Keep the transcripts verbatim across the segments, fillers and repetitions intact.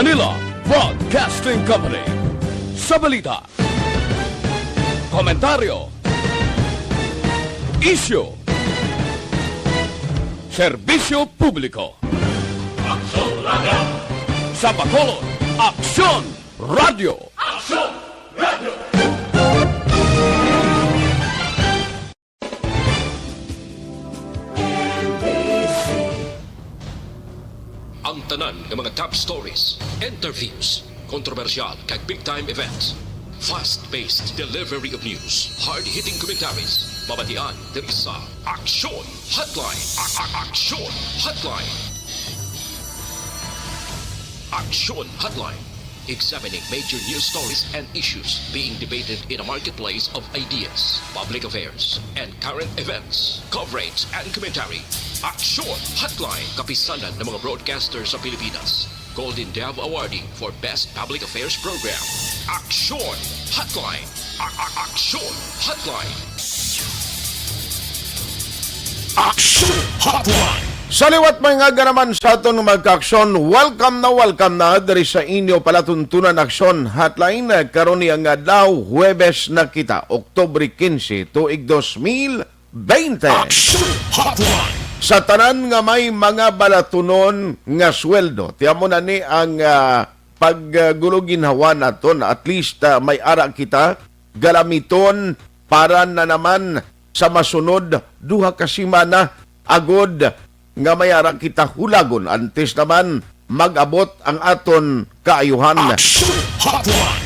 Manila Broadcasting Company. Sa balita, komentaryo, isyu, serbisyo publiko. Aksyon Radio. Sa Bacolod, Aksyon Radio. Aksyon Radio. Ang tanan nga mga top stories, interviews, kontrobersyal kag big time events. Fast-paced delivery of news, hard-hitting commentaries. Mabatian diri sa Aksyon Hotline. A- a- Aksyon Hotline. Aksyon Hotline. Examining major news stories and issues being debated in a marketplace of ideas, public affairs, and current events. Coverage and commentary. Aksyon Hotline. Kapisanan ng mga broadcaster sa Pilipinas. Golden Dove Awardee for Best Public Affairs Program. Aksyon Hotline. A- a- Aksyon Hotline. Aksyon Hotline. Sa liwat, mga nga naman sa aton nga mga kaaksyon, welcome na welcome na diri sa inyo palatuntunan Aksyon Hotline. Karon ni ang adlaw, Huwebes na kita, Oktubre quince, tuig dos mil veinte. Aksyon Hotline. Sa tanan nga may mga balatunon nga sweldo, tiamo na ni ang, ah, paggulo ginhawa naton. At least, ah, may ara kita galamiton para na naman sa masunod duha ka semana, agod nga may ara kita hulagon antes naman mag-abot ang aton kaayuhan. Aksyon Hotline.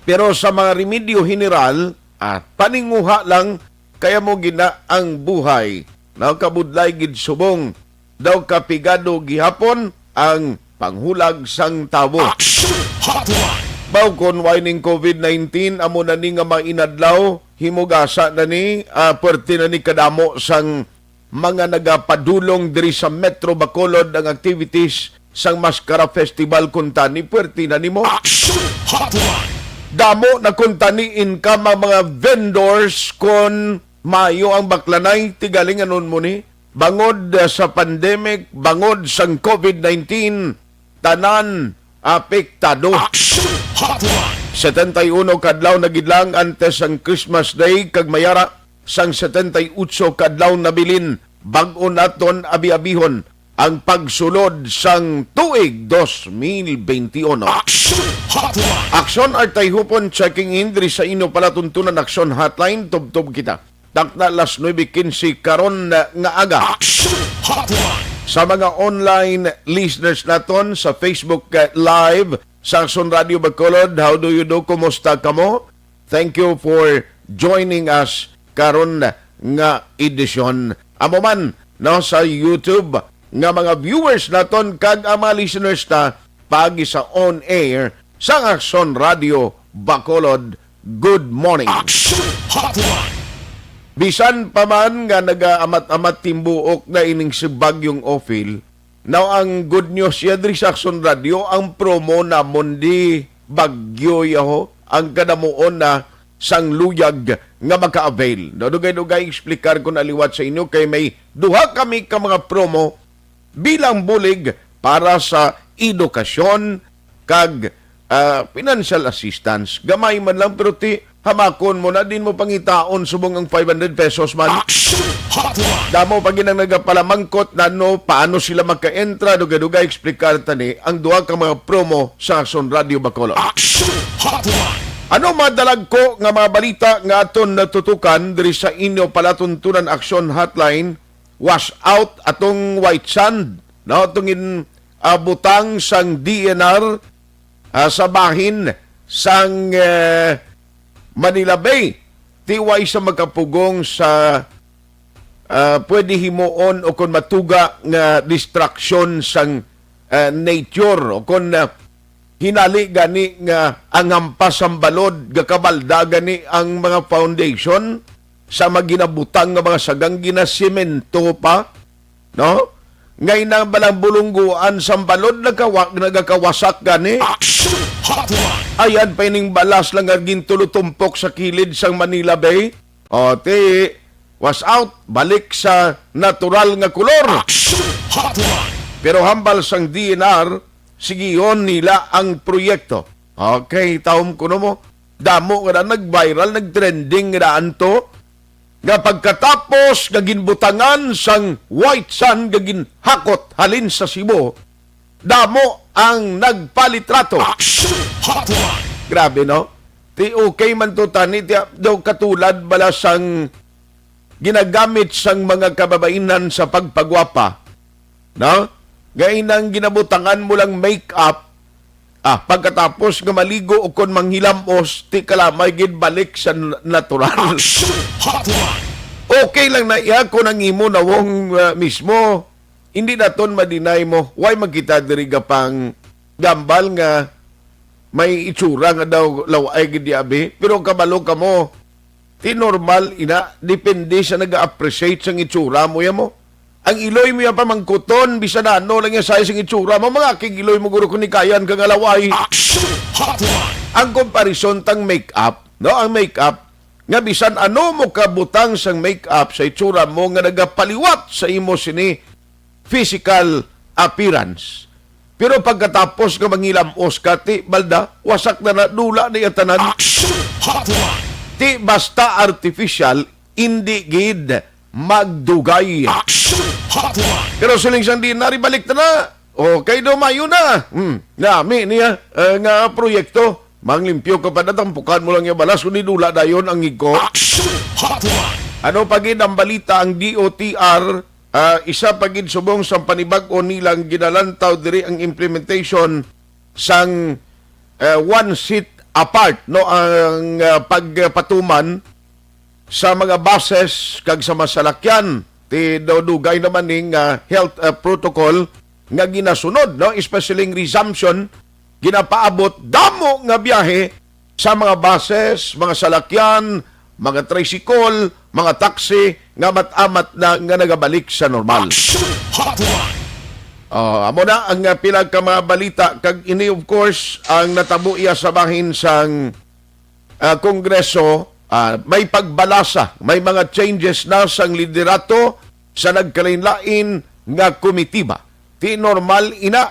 Pero sa mga remedyo general, ah, paninguha lang, kaya mo gina ang buhay. Nakabudlay gid subong daw kapigado gihapon ang panghulag sang tawo. Aksyon Hotline. Baw kon why ning covid nineteen, amo na ni nga mainadlaw, himugasa na ni, ah, pwerte na ni kadamo sang mga nagapadulong diri sa Metro Bacolod ang activities sang Mascara Festival kuntani, pwerte na nimo. Aksyon Hotline. Damo na kuntani income ang mga vendors kon maayo ang baklanay, tigalinganon mo ni. Bangod, ah, sa pandemic, bangod sang covid nineteen, tanan apektado. Aksyon Hotline. Setenta y uno ka adlaw na gid lang antes ang Christmas Day, kag mayara sang setenta y ocho ka adlaw nabilin, bag-o naton abi-abihon ang pagsulod sang tuig dos mil benti uno. Aksyon Hotline. Aksyon Artay Hupon checking in diri sa inyo palatuntunan Aksyon Hotline, tubtob kita. Takna las nuebe quince karon nga aga. Aksyon Hotline. Sa mga online listeners naton sa Facebook, eh, Live sa Aksyon Radio Bacolod, how do you do? Kumusta kamo? Thank you for joining us karon nga edisyon. Amo man, no, sa YouTube nga mga viewers naton kag ang mga listeners ta paagi sa on air sa Aksyon Radio Bacolod. Good morning. Aksyon Hotline. Bisan pa man nga nagaamat-amat timbuok na ining si Bagyong Ophel, now ang good news ya diri sa Aksyon Radio, ang promo namon di bagyo yaho, ang kadamuon na sang luyag nga maka-avail. No, dugay-dugay explicar ko na liwat sa inyo kay may duha kami ka mga promo bilang bulig para sa edukasyon kag, ah, financial assistance. Gamay man lang, pero ti, hamakon mo na, din mo pangitaon subong ang five hundred pesos man. Action Hotline. Damo pa gid ang nagapalamangkot na no, paano sila maka-entra, dugay-dugay, explicar ta ni ang duha ka mga promo sa Aksyon Radio Bacolod. Action Hotline. Ano madalagko nga mga balita nga aton natutukan diri sa inyo palatuntunan Aksyon Hotline? Wash out atong white sand, no? Atong in, ah, butang sang D N R, ah, sa bahin sang, eh, Manila Bay. Ti way sa magkapugong sa, ah, pwede himuon o kon matuga nga destruction sang, ah, nature o kon, ah, hinali gani nga ang hampas sang balod gakabalda gani ang mga foundation sa mga ginabutang nga mga sagang ginasemento pa, no? Ngay na balang bulungguan sang balod nagawa-, nagakawasak gani. Action Hotline. Ayan pa ining balas lang nga gintulutumpok sa kilid sang Manila Bay. O, ti, wash out, balik sa natural nga kulor. Action Hotline. Pero hambal sang D N R, sigihon nila ang proyekto. Okay, tawom ko no mo. Damo nga na nag-viral, nag-trending nga daan to. Nga pagkatapos nga ginbutangan sang White Sand nga ginhakot halin sa Cebu, damo ang nagpalitrato. Action Hotline! Grabe, no? Ti okay man to tani, ti daw katulad bala sang ginagamit sang mga kababainan sa pagpagwapa, no? Nga inang ginabutangan mo lang make-up, ah, pagkatapos nga maligo o kon manghilamos, ti kalamay gid balik sa n-, natural. Action Hotline! Okay lang na iya kung ang imo nawong, ah, mismo. Hindi naton madinay mo. Why magkita diri gapang gambal nga may itsura nga daw laway gid di abi? Pero kabalo ka mo, ti normal ina, depende sa nag-appreciate sang itsura mo ya mo. Ang iloy mo ya pamangkuton, bisan ano lang ya size ang itsura mo, mga kig iloy mo guro kung nikayan ka nga laway. Action Hotline! Ang comparison tang make-up, no? Ang make-up, nga bisan ano mo kabutang sang make-up sa itsura mo nga nagapaliwat sa imo sini physical appearance. Pero pagkatapos nga manghilamos ka, ti, balda, wasak na na, dula na iya tanan. Action Hotline! Ti, basta artificial, indi gid magdugay. Action Hotline! Pero siling sang di na, ribalik na na. Okay, do mayo na. Hmm, nami niya, eh, nga proyekto. Manglimpyo ka pa, natampukan mo lang yung balas, kundi dula dayon ang igko. Action Hotline! Ano pa gid ang balita ang D O T R? Ah, isa pa gid subong sang panibag-o nilang ginalantaw diri ang implementation sang, eh, one seat apart, no, ang, ah, pagpatuman sa mga buses kag sa masalakyan. Ti daw dugay naman ning, ah, health, ah, protocol nga ginasunod, no, especially ang resumption, ginapaabot damo nga biyahe sa mga buses, mga salakyan, mga tricycle, mga taxi nga amat-amat na nga nagabalik sa normal. Action Hotline! Ah, amo na ang, ah, pila ka mga balita, kag ini, of course, ang natabo iya sa bahin sang, ah, Kongreso. Ah, may pagbalasa, may mga changes na sang liderato sa nagkalainlain nga komitiba. Ti normal ina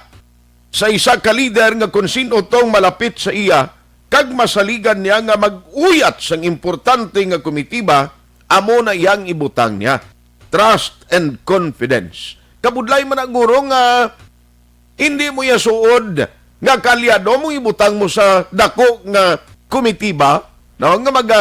sa isa ka lider nga kon sin-o tong malapit sa iya kag masaligan niya nga mag-uyat sang importante nga komitiba, amo na iyang ibutang niya. Trust and confidence. Kabudlay man na, guro, nga hindi mo iya suod nga kaalyado mo ibutang mo sa dako nga komitiba, no, nga maga,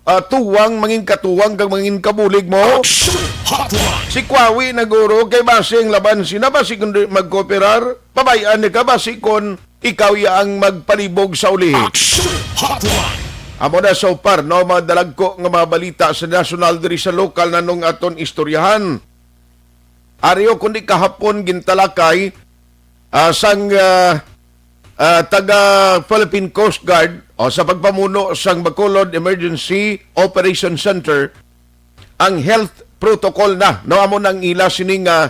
ah, tuwang, mangin katuwang kag mangin kabulig mo. Action Hotline! Si Kwawi na, guro, kay basi ang laban sina, basi kung di magkooperar, pabayaan ni ka, basi kon ikaw ya ang magpalibog sa ulihi. Action Hotline! Amo na so far, no, mga dalagko nga mga balita sa nasyonal diri sa lokal na nung aton istoryahan. Ari o kundi kahapon gintalakay, ah, sang, ah, ah, taga Philippine Coast Guard o sa pagpamuno sang Bacolod Emergency Operation Center ang health protocol na, no? Amo nang ila sini nga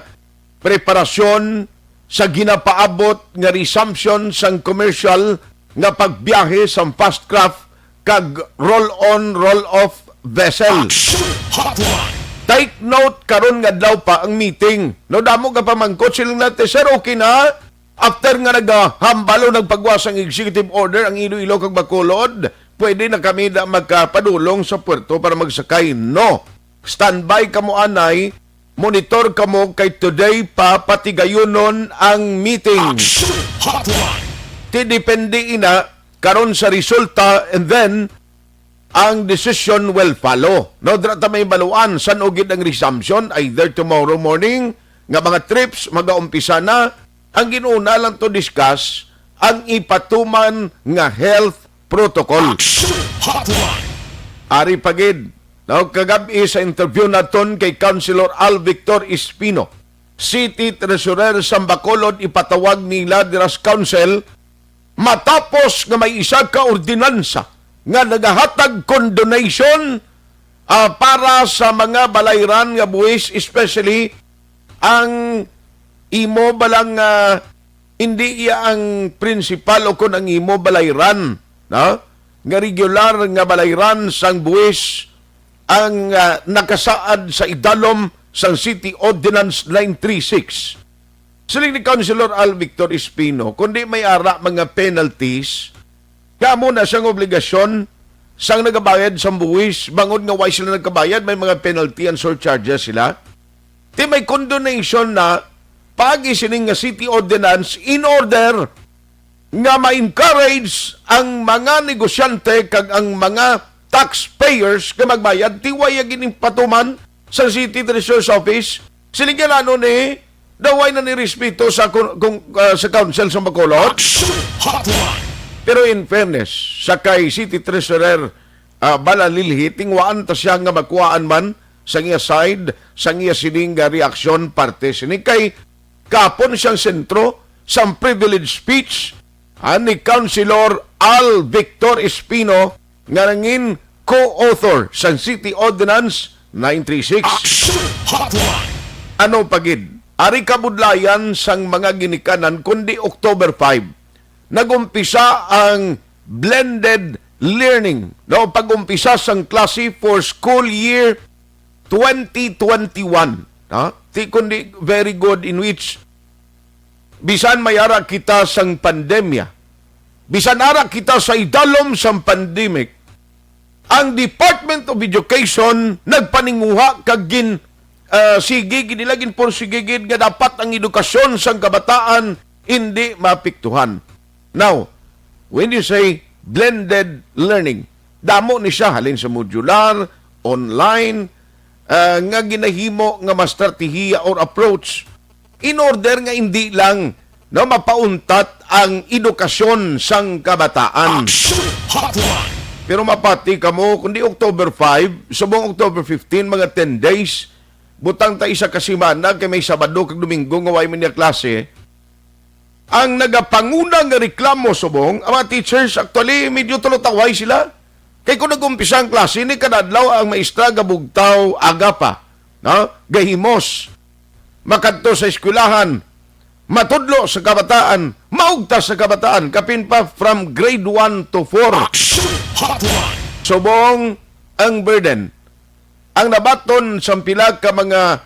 preparasyon sa ginapaabot nga resumption sang commercial nga pagbiyahe sang fast craft kag roll-on, roll-off vessel. Action Hotline! Take note, karon nga adlaw pa ang meeting. No, damo ka pamangkot, siling natin, "Sir, okay na?" After nga nagahambal o nagpagawa sang executive order ang Iloilo kag Bacolod, pwede na kami na magkapadulong sa puerto para magsakay. No. Standby kamo anay, monitor kamo kay today pa patigayunon ang meeting. Action Hotline! Ti depende ina karon sa resulta, and then ang decision will follow. No, dira ta may baluan san-o gid ang resumption, either tomorrow morning nga mga trips magaumpisa na. Ang ginuna lang to discuss ang ipatuman nga health protocol. Action Hotline! Ari pa gid, no, kagab-i sa interview naton kay Councilor Al Victor Espino, City Treasurer sa Bacolod, ipatawag nila dira sa council matapos nga may isa ka ordinansa nga nagahatag condonation, ah, para sa mga balayran nga buwis, especially ang imo balang, ah, hindi iya ang principal o kon ang imo balayran, no? Nga regular nga balayran sang buwis ang, ah, nakasaad sa idalom sang City Ordinance nine three six. Siling ni Councilor Al Victor Espino, kundi may ara mga penalties, kamo na siyang obligasyon sang nagabayad sang buwis, bangod nga way sila nagkabayad, may mga penalty and surcharges sila. Ti may condonation na pagi sining nga city ordinance in order nga ma-encourage ang mga negosyante kag ang mga taxpayers nga magbayad. Ti way gining patuman sa City Treasurer's Office. Siling niya na ano ni, daw way na ni respeto sa kun-, kung, ah, sa Council sa Bacolod. Action Hotline. Pero in fairness, sa kay City Treasurer, ah, Balalilhi, tingwaan ta siya nga makuhaan man sa iya side, sa iya sining nga reaksyon parte sini kay kapon siyang sentro sang privilege speech, ah, ni Councilor Al Victor Espino nga nangin co-author sang City Ordinance nine three six. Action Hotline. Ano pa gid? Ari kabudlayan sang mga ginikanan kundi October five, nag-umpisa ang blended learning, no? Pag-umpisa sang klase for school year twenty twenty-one, ha? Ti kundi very good in which bisan may ara kita sang pandemya, bisan ara kita sa idalom sang pandemic, ang Department of Education nagpaninguha kag gin, ah, sige, gid nila ginpursige gid nga dapat ang edukasyon sang kabataan hindi maapektuhan. Now, when you say blended learning, damo ni siya, halin sa modular, online, ah, nga ginahimo nga mas strategiya or approach in order nga hindi lang, no, mapauntat ang edukasyon sang kabataan. Action Hotline. Pero mapati kamo, kundi October five, subong October fifteen, mga ten days, butang ta isa ka semana kay may Sabado kag Domingo nga way man niya klase. Ang nagapanguna nga reklamo subong, ang mga teachers, actually, medyo tulotaway sila. Kay kung nag-umpisa ang klase, ni kada adlaw ang maestra gabugtaw aga pa, no? Gahimos, makadto sa eskwelahan, matudlo sa kabataan, maugtas sa kabataan, kapin pa from grade one to four. Action Hotline. Subong ang burden. Ang nabaton sang pila ka mga,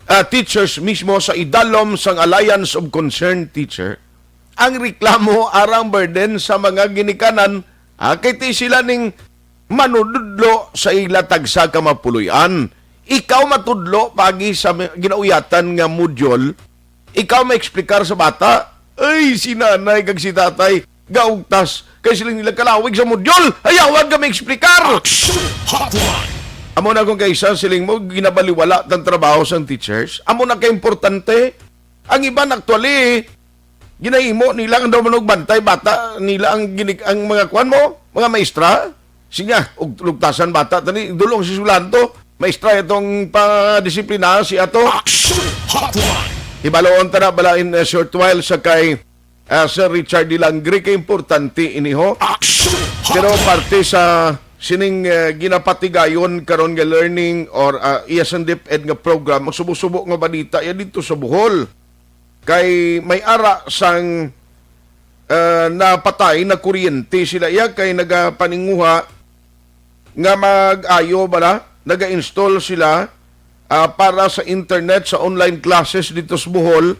ah, teachers mismo sa idalom sang Alliance of Concerned Teacher, ang reklamo arang burden sa mga ginikanan, ah, kay ti sila ning manudlo sa ila tagsa ka mapuloy-an. Ikaw matudlo pagi sa mi-, ginauyatan nga module, ikaw maeksplikar sa bata. Ay, si nanay kag si tatay gaugtas. Kay siling nila kalawig sa module. Ayawan ka maeksplikar. Action Hotline. Amo na kung kaisa siling mo, ginabaliwala tang trabaho sang teachers. Amo na ka importante. Ang iban actually, ginahimo nila ang daw manugbantay bata nila ang ginig-, ang mga kwan mo, mga maestra. Sige, og lugtasan bata tani, dulong si Sulanto, maestra itong padisiplina si ato. Action Hotline. Ibaloon ta na bala in a short while sa kay, ah, Sir Richard Dilangre, kay importante ini ho. Action Pero Hotline. Parte sa sining, eh, ginapatigayon karon nga learning or, ah, iya sang DepEd nga program, ang subo-subo nga balita iya dito sa Bohol. Kay may ara sang, ah, napatay, nakuryente sila iya kay nagapaninguha nga mag-ayo bala, naga-install sila, ah, para sa internet sa online classes dito sa Bohol.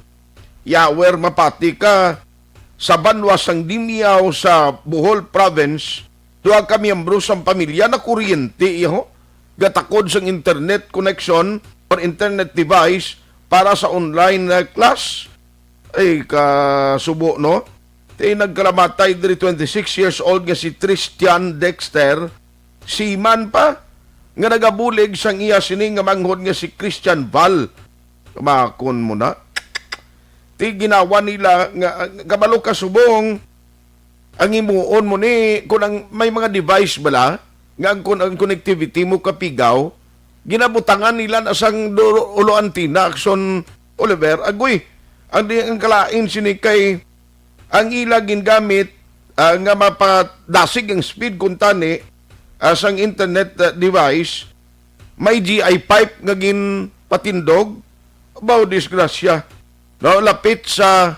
Yawer, mapati ka, sa banwa sang Dimiao sa Bohol Province, duha ka miyembro sang pamilya nakuryente iya ho, gatakod sang internet connection or internet device para sa online, ah, class. Ay, kasubo, no? Ti nagkalamatay diri, twenty-six years old nga si Tristian Dexter, seaman pa, nga nagabulig sang iya sini nga manghod nga si Christian Val. Kamakon mo na. Ti ginawa nila nga, kabalo ka subong, ang himuon mo ni, kung ang, may mga device bala, nga ang, kung ang connectivity mo kapigaw, ginabutangan nila na sang duro-, ulo antenna, Action Oliver. Agoy, ang di, ang kalain sini kay ang ila gingamit, ah, nga mapadasig ang speed kuntani, ah, sang internet, ah, device, may G I pipe nga ginpatindog. Baw, disgrasya. No, lapit sa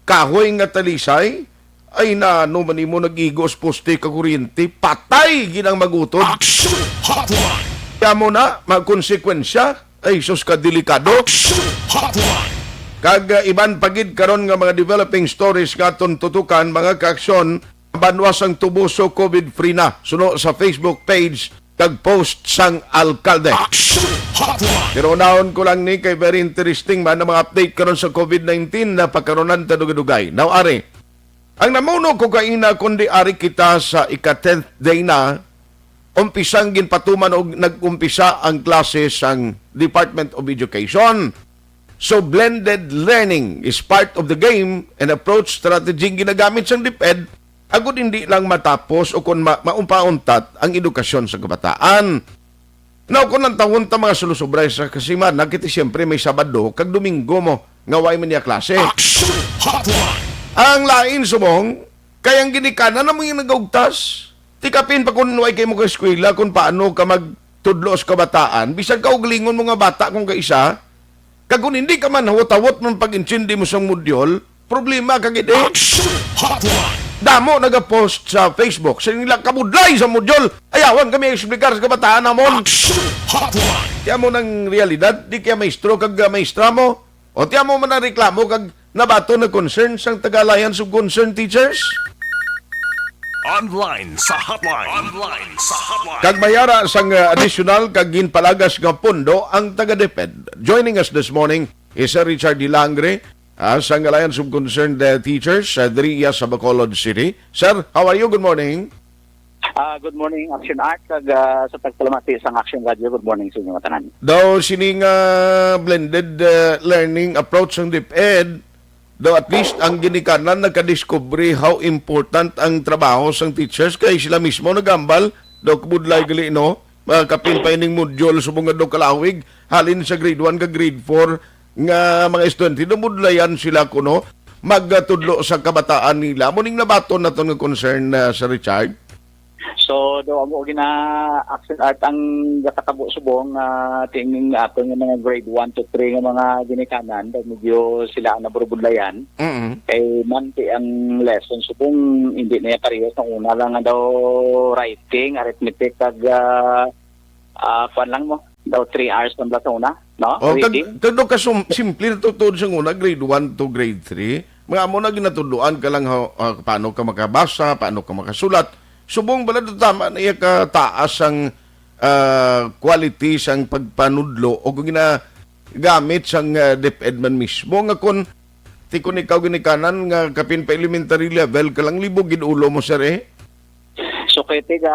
kahoy nga talisay, ay naano man nimo nag-igo sa poste ka kuryente, patay gid ang mag-utod. Action Hotline. Kaya mo na, magkonsekwensya, ay sus ka delikado. Action Hotline. Kag, ah, iban pa gid karon nga mga developing stories nga aton tutukan, mga kaaksyon, banwa sang Toboso COVID free na, suno sa Facebook page kag post sang alkalde. Action Hotline! Pero unahon ko lang ni kay very interesting man ang mga update karon sa COVID nineteen na pagkaronan ta dugay-dugay. Now, ari, ang namuno ko kaina, kundi ari kita sa ika-tenth day na, umpisang ginpatuman og nag-umpisa ang klase sang Department of Education. So, blended learning is part of the game and approach strategy ang ginagamit sang DepEd agud hindi lang matapos o kon ma-, mauntat ang edukasyon sa kabataan. Now, kung ang tawon ta mga sulusubray sa kasimana, kita siyempre may Sabado kag Domingo mo nga way man niya klase. Action Hotline! Ang lain subong, kay ang ginikanan na mo yung nagaugtas. Tikapin pa kung way kay mo ka eskwela, kung paano ka magtudlo sa kabataan. Bisan ka uglingon mo nga bata kung kaisa, kag kung hindi ka man hawot-hawot man pag-intindi mo sang modyol, problema ka gid eh. Action Hotline! Damo nagapost sa Facebook sa nila kabudlay sa modyol. Ayawan kami explicar sa kabataan namon. Action Hotline! Kaya mo nang realidad, di kaya maestro kag ah, maestra mo. O tiya mo man ang reklamo kag nabaton na concern sang taga Alliance of Concerned Teachers? Online sa hotline. Online sa hotline. Kag mayara sang uh, additional kag ginpalagas nga pondo ang taga DepEd. Joining us this morning is Sir Richard Hilangre, ah, sang Alliance of Concerned uh, Teachers, uh, diri iya sa Bacolod City. Sir, how are you? Good morning. Ah, good morning, Action Art, kag ah, sa tagpalamati sang Action Radio. Good morning sa inyo nga tanan. Daw sini nga blended uh, learning approach sang DepEd, daw at least ang ginikanan nagkadiskubre how important ang trabaho sang teachers kay sila mismo nagambal daw kabudlay gali no, mga kapin pa ining module subong nga daw kalawig halin sa grade one ka grade four nga mga estudyante daw budlayan sila kuno magtudlo sa kabataan nila. Mo ning nabaton naton nga concern uh, sa Richard. So, do amo gina Action Art ang gatakabuo subong nga tingin nga aton nga mga grade one to three nga mga ginikanan, daw medyo sila ang naburubudlayan. Mm. Kay man ti ang lesson subong hindi niya pareho sa una lang nga daw writing, arithmetic kag ah, ah, kuan lang mo. Daw three hours lang ba sa una, no? O, kag, reading. Kag do ka sum- simple na tuod sa una, grade one to grade three. Mga amo na ginatudloan ka lang ha, ah, paano ka makabasa, paano ka makasulat. Subong bala do tama na iya ka taas ang ah, quality sang pagpanudlo o kung ginagamit sang ah, DepEd man mismo nga kon ti kon ikaw ginikanan nga kapin pa elementary level ka lang libog gid ulo mo sir eh. So kay tiga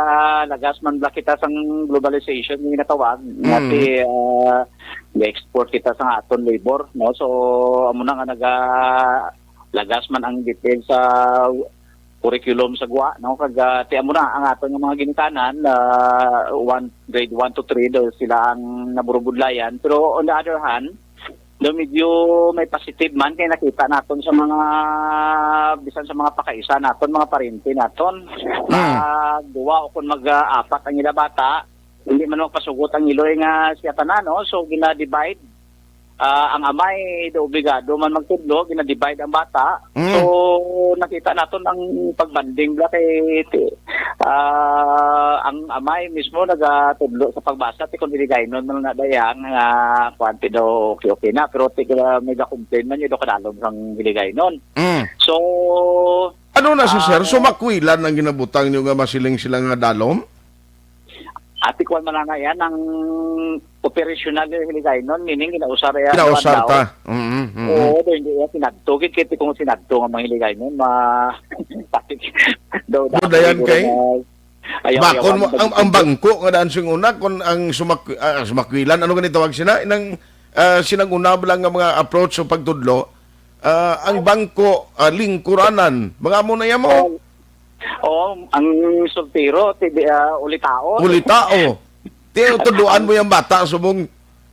lagas man bala kita sang globalization nga ginatawag nga Mm. ti ah, ga-export kita sang aton labor, no? So amo na nga naga lagas man ang detail sa curriculum sa gwa, no? Kag ah, ti amo na ang aton nga mga ginikanan, ah, one, grade one to three daw sila ang naburubudlayan. Pero on the other hand, daw medyo may positive man kay nakita naton sa mga bisan sa mga pakaisa naton, mga parente naton, Hmm. mag duwa o kung mag-apat ang ila bata, hindi man magpasugot ang iloy nga siya tanan, no? So gina-divide. Ah, ang amay do obligado man magtudlo, gina-divide ang bata. Mm. So nakita naton ang pagbanding bla kay ti- ah, ang amay mismo nagatudlo sa pagbasa ti kon Hiligaynon man na dayang nga kuan ti daw okay okay na pero ti may ga-complain man yun do kadalom sang Hiligaynon. Mm. So Ano na si sir? Ah. Sumakwilan ang ginabutang niyo nga masiling sila nga dalom? Ati kuan man na yan ang operational ni Hiligaynon, meaning ginausar ya Ginausar ta. Mm, mm. Oo, do hindi ya sinadto gid kay kung sinadto nga mga Hiligaynon ma patik daw Budayan kay? Ayaw, Bakon ayaw, mo ang, ang bangko nga daan sing una kon ang sumak ah, sumakwilan ano gani tawag sina inang ah, sinang una lang nga mga approach sa pagtudlo ah, ang bangko ah, lingkuranan mga amo na yan mo. Oo, ang soltero, ti, ah, ulitao. Ulitao. Ti, tuduan mo yung bata, subong,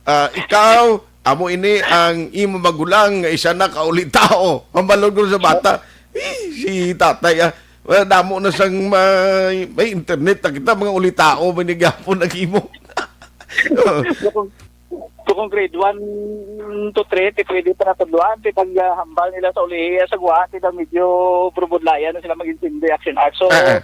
ah, ikaw, amo ini ang imo magulang, nga isa na ka ulitao. Ang balon ko sa bata, eh, si tatay, ah, well, damo na sang may, may internet na kita, mga ulitao, may nagyapon nag-imo. So, kung, so, kung grade one to three, ti pwede pa natudloan, ti pag ah, hambal nila sa ulihi, sa guwa, ti daw medyo burubudlayan na sila mag-intindi action art. So, Ah, ah.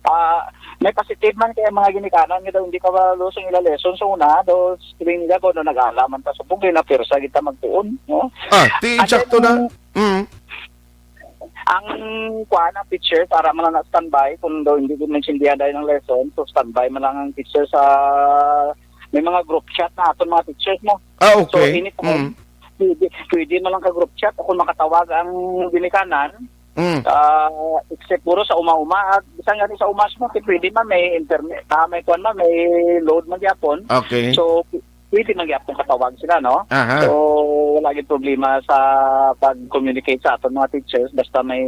ah, may positive man kay ang mga ginikanan nga daw hindi kabalo sa ila lesson sa una, daw tuwing gabo, no, nag-aala man ta, subong kay napirsa kita magtuon, no? Ah, ti And then, insakto na. ang, Mm. ang kuan, ang teacher, para man lang na standby, kung daw hindi ko maintindihan dahil ng lesson, so standby man lang ang teacher sa, may mga group chat na aton mga teachers, no? Ah, So, okay. anytime, Mm. pwede, pwede man lang ka group chat o kung makatawag ang ginikanan, Mm. ah, except puro sa uma-uma, at bisan gani sa uma, so, pwede man, may internet, ah, may kuan man, may load man gyapon. Okay. So, pi-, pwede man gyapon katawag sila, no? Aha. So, wala gyud problema sa pag-communicate sa aton mga teachers, basta may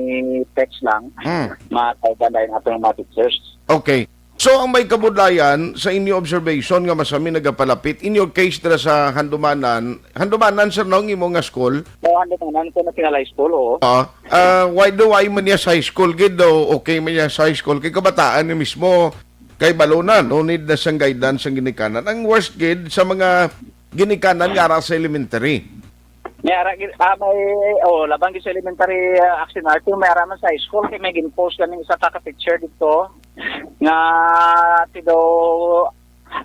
text lang, Mm. matawgan dayon aton mga teachers. Okay. So, ang may kabudlayan sa inyo observation nga masami nagapalapit, in your case, dira sa Handumanan, Handumanan, sir, no, ang imo nga school? Oo, Handumanan, sa National High School, oo. Oo. Ah, why do, why man niya sa high school, gid, do? Okay man niya sa high school. Kay kabataan ni mismo, kay balo na, no need na sang guidance ang ginikanan. Ang worst, gid, sa mga ginikanan nga ara sa elementary. May ara, gid, ah, may, oh, labang gid sa elementary, ah, action art, may ara man sa high school, kay may gin-post ganing isa ka ka-teacher dito, nga ti daw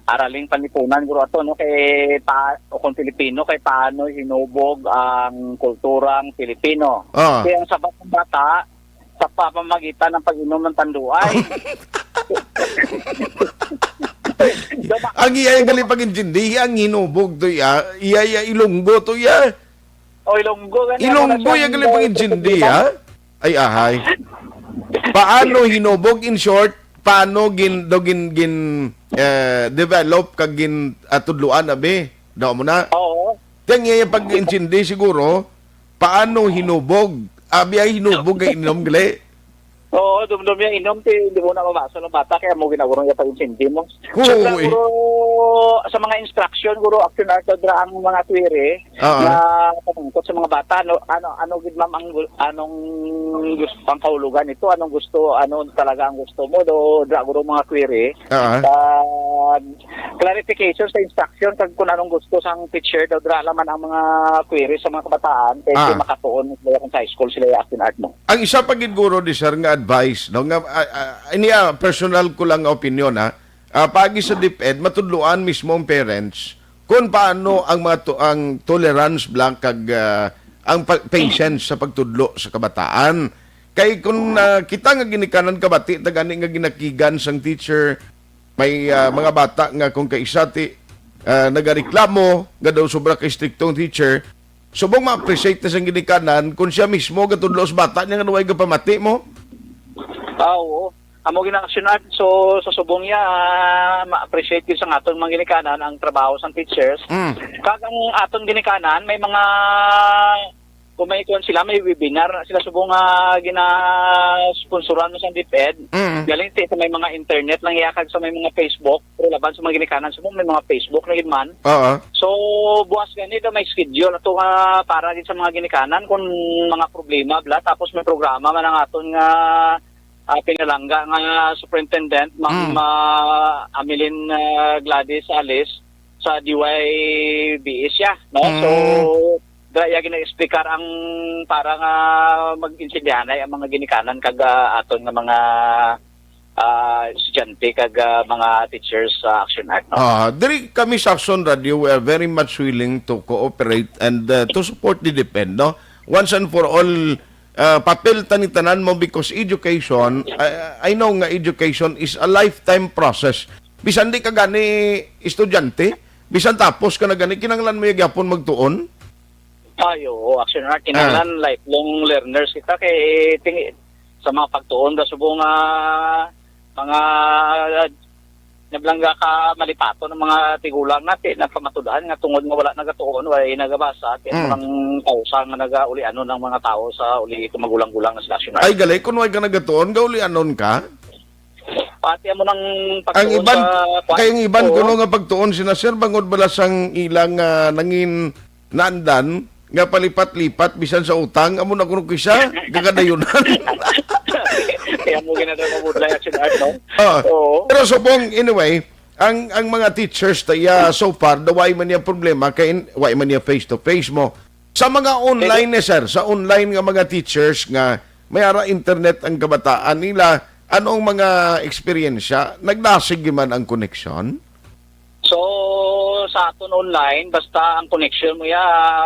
araling panlipunan, guro, ato, no, kay pa, o kung Pilipino, kay paano hinubog ang kulturang Pilipino. Ah. Kaya ang sabat ng bata, sa pamamagitan ng pag-inom ng tanduay. Ang iya yung gali pag-intindi, ang hinubog to iya, iya, iya, Ilonggo to iya. O, Ilonggo, gani, Ilonggo, amo na iya siyang gali pag-intindi, problema. Ha? Ay, ahay. Paano hinubog, in short, paano gin, do gin, gin, eh, develop kag gin, ah, tudloan, abi? Daw mo na? Oo. Kaya nga yung pag-intindi siguro, paano hinubog? Abi ay hinubog kay inom, gali? Oo, dumdum yung inom, ti, hindi mo na mabasa ng bata, kaya mo ginagurong yung pag-intindi mo. Oo, So, eh. guro, sa mga instruction, guro, action art dra ang mga query Ah. na pamangkot sa mga bata, ano, ano, ano gid, ma'am, ang gu-, anong gusto, ang kahulugan nito, anong gusto, ano talaga ang gusto mo, do, dra, guro, mga query. Ah. Pag clarification sa instruction, kag kung anong gusto sang teacher, daw dra laman ang mga query sa mga kabataan, kay Ah. makatuon sila kung sa high school sila yung action art mo. Ang isa pa gid, guro, di, sir, nga advice, no, nga, ah, ah, ini, ah, personal ko lang nga opinion, ha. Ah, pagi sa DepEd, matudloan mismo ang parents kung paano ang mga to-, ang tolerance bla kag, ah, ang pa-, patience sa pagtudlo sa kabataan. Kay kung, ah, kita nga ginikanan kabati ta gani nga ginakigan sang teacher, may, ah, mga bata nga kung kaisa ti, ah, nagareklamo nga daw sobra ka istrikto ang teacher, subong ma-appreciate na sang ginikanan kung siya mismo gatudlo sa bata niya nga way gapamati mo. Ah, oo. Amo gina-action art. So, sa subong niya, ah, ma-appreciate gyud sa aton mga ginikanan ang trabaho sang teachers. Mm. Kag ang aton ginikanan, may mga, kung may kuwan sila, may webinar na sila subong nga gina-sponsoran mo sa DepEd. Mm. Galing ti sa may mga internet lang iya kag sa may mga Facebook, pero laban sa mga ginikanan, subong may mga Facebook na gid man. Oo. So, buwas gani daw may schedule ato nga para gid sa mga ginikanan kung mga problema bla, tapos may programa man ang aton nga ah, pinalangga nga superintendent, Ma'am, Mm. ah, Amelin, ah, Gladys Alice sa D Y B S siya, no? Mm. So, dra iya gina-explicar ang para nga mag-intindihanay ang mga ginikanan kag, ah, aton nga mga, ah, estudyante kag, ah, mga teachers sa Action Art, no? Ah, diri kami sa Action Radio, we are very much willing to cooperate and, uh, to support the DepEd, no? Once and for all, uh, papel ta ni tanan mo because education, I, I know nga education is a lifetime process. Bisan di ka gani estudyante, bisan tapos ka na gani, kinahanglan mo gyapon magtuon. Ay, oo, Action Art, kinahanglan Ah. lifelong learners kita kay ting-, sa mga pagtuon, da subong nga mga nablangga ka malipaton ang mga tigulang natin, nagpamatud-an nga tungod nga wala nagatuon, wala nagabasa, kaya Mm. ang kausa nga nagaulianon ang mga tao sa uli ko magulang-gulang na sila, Action Art. Ay, gali, kung way ka nagatuon, gaulianon ka? Pati amo nang Ang pagtuon iban, sa kay ang iban Oo. kuno nga pagtuon sina sir, bangod bala sang ilang, ah, nangin naandan nga palipat-lipat bisan sa utang, amo na kuno kisa, gagadayonan. Kaya mo ginagawa mo budlay, Action Art, no? Ah, Oo. pero subong, anyway, ang, ang mga teachers ta iya so far, the way man niya problema, kay in-, way man niya face to face mo. Sa mga online, Pero eh, sir, sa online nga mga teachers nga may ara internet ang kabataan nila, Ano ang mga eksperyensya? Nagdasig man ang koneksyon? So, sa aton online, basta ang connection mo ya,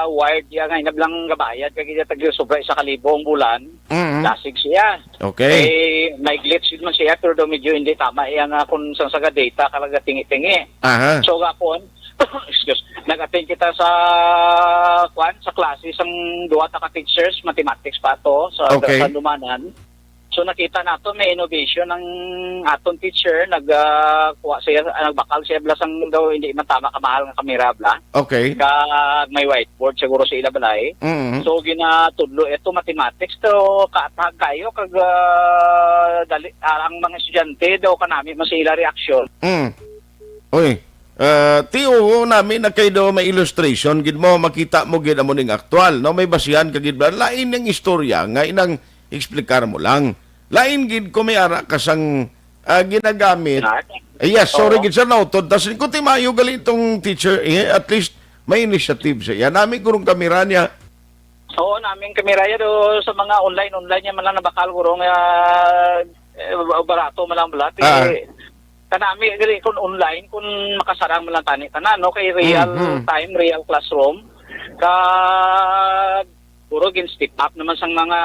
wired ya, nga inablang gabayad, kag iya tag sobra isa ka libo ang bulan, Mm. dasig siya. Okay. Eh, may glitch man siya, pero daw medyo hindi tama iya nga kung sang sa data ka lang tingi-tingi. Aha. So, gapon, excuse, nag-attend kita sa, kwan, sa klase sang duha ta ka teachers, mathematics pa to, sa, Okay. sa Lumanan. So, nakita nato may innovation ang aton teacher, nag, ah, kuha siya, ah, nagbakal siya bala sang daw hindi man tama kamahal nga kamera bala. Okay. Kag may whiteboard siguro sa ila balay. Mm. So, ginatudlo ito mathematics, to kaatag kayo kag, ah, dali, ah, ang mga estudyante daw kanami man sa ila reaksyon. Mm. Oy, ah, ti, oo, nami na kay do may illustration gid mo, makita mo gid amo ning aktual, no? May basihan ka gid ba? Lain ang istorya nga inang explicar mo lang. Lain gid ko may ara ka sang, ah, ginagamit. Ah, Eh, yes, sorry Oo. gid sa nautod. Tas ko ti maayo gali itong teacher, eh, at least may initiative sa iya. Nami kurong kamera niya. Oo, naming kamera ya do sa mga online, online niya man lang nabakal guro nga, eh, barato man lang bala. Ti, Ah. kanami gali kun online, kun makasarang man lang tani tanan, no? Kay real Mhm. time, real classroom. Kag, guro gin-step up naman sang mga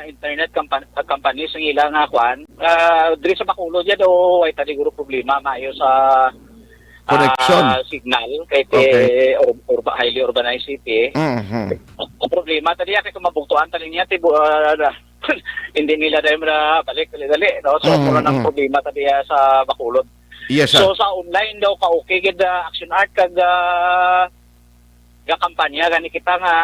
internet compa-, companies ang ila nga kwan. Ah, diri sa Bacolod ya do, way tali guro problema, maayo sa, Connection. ah, signal, kay ti Okay. ur-, urba-, highly urbanized city. Mhm. Ang problema tadi, kay kung mabugtuan tali niya, ti bu-, ah, hindi nila dahil na balik, dali-dali, no? So, Mm, mura ng mm. problema tadi, ah, sa Bacolod. Yes, sir. So, sa online daw, ka-okay gid, ah, Action Art, kag, ah, gakampanya gani kita nga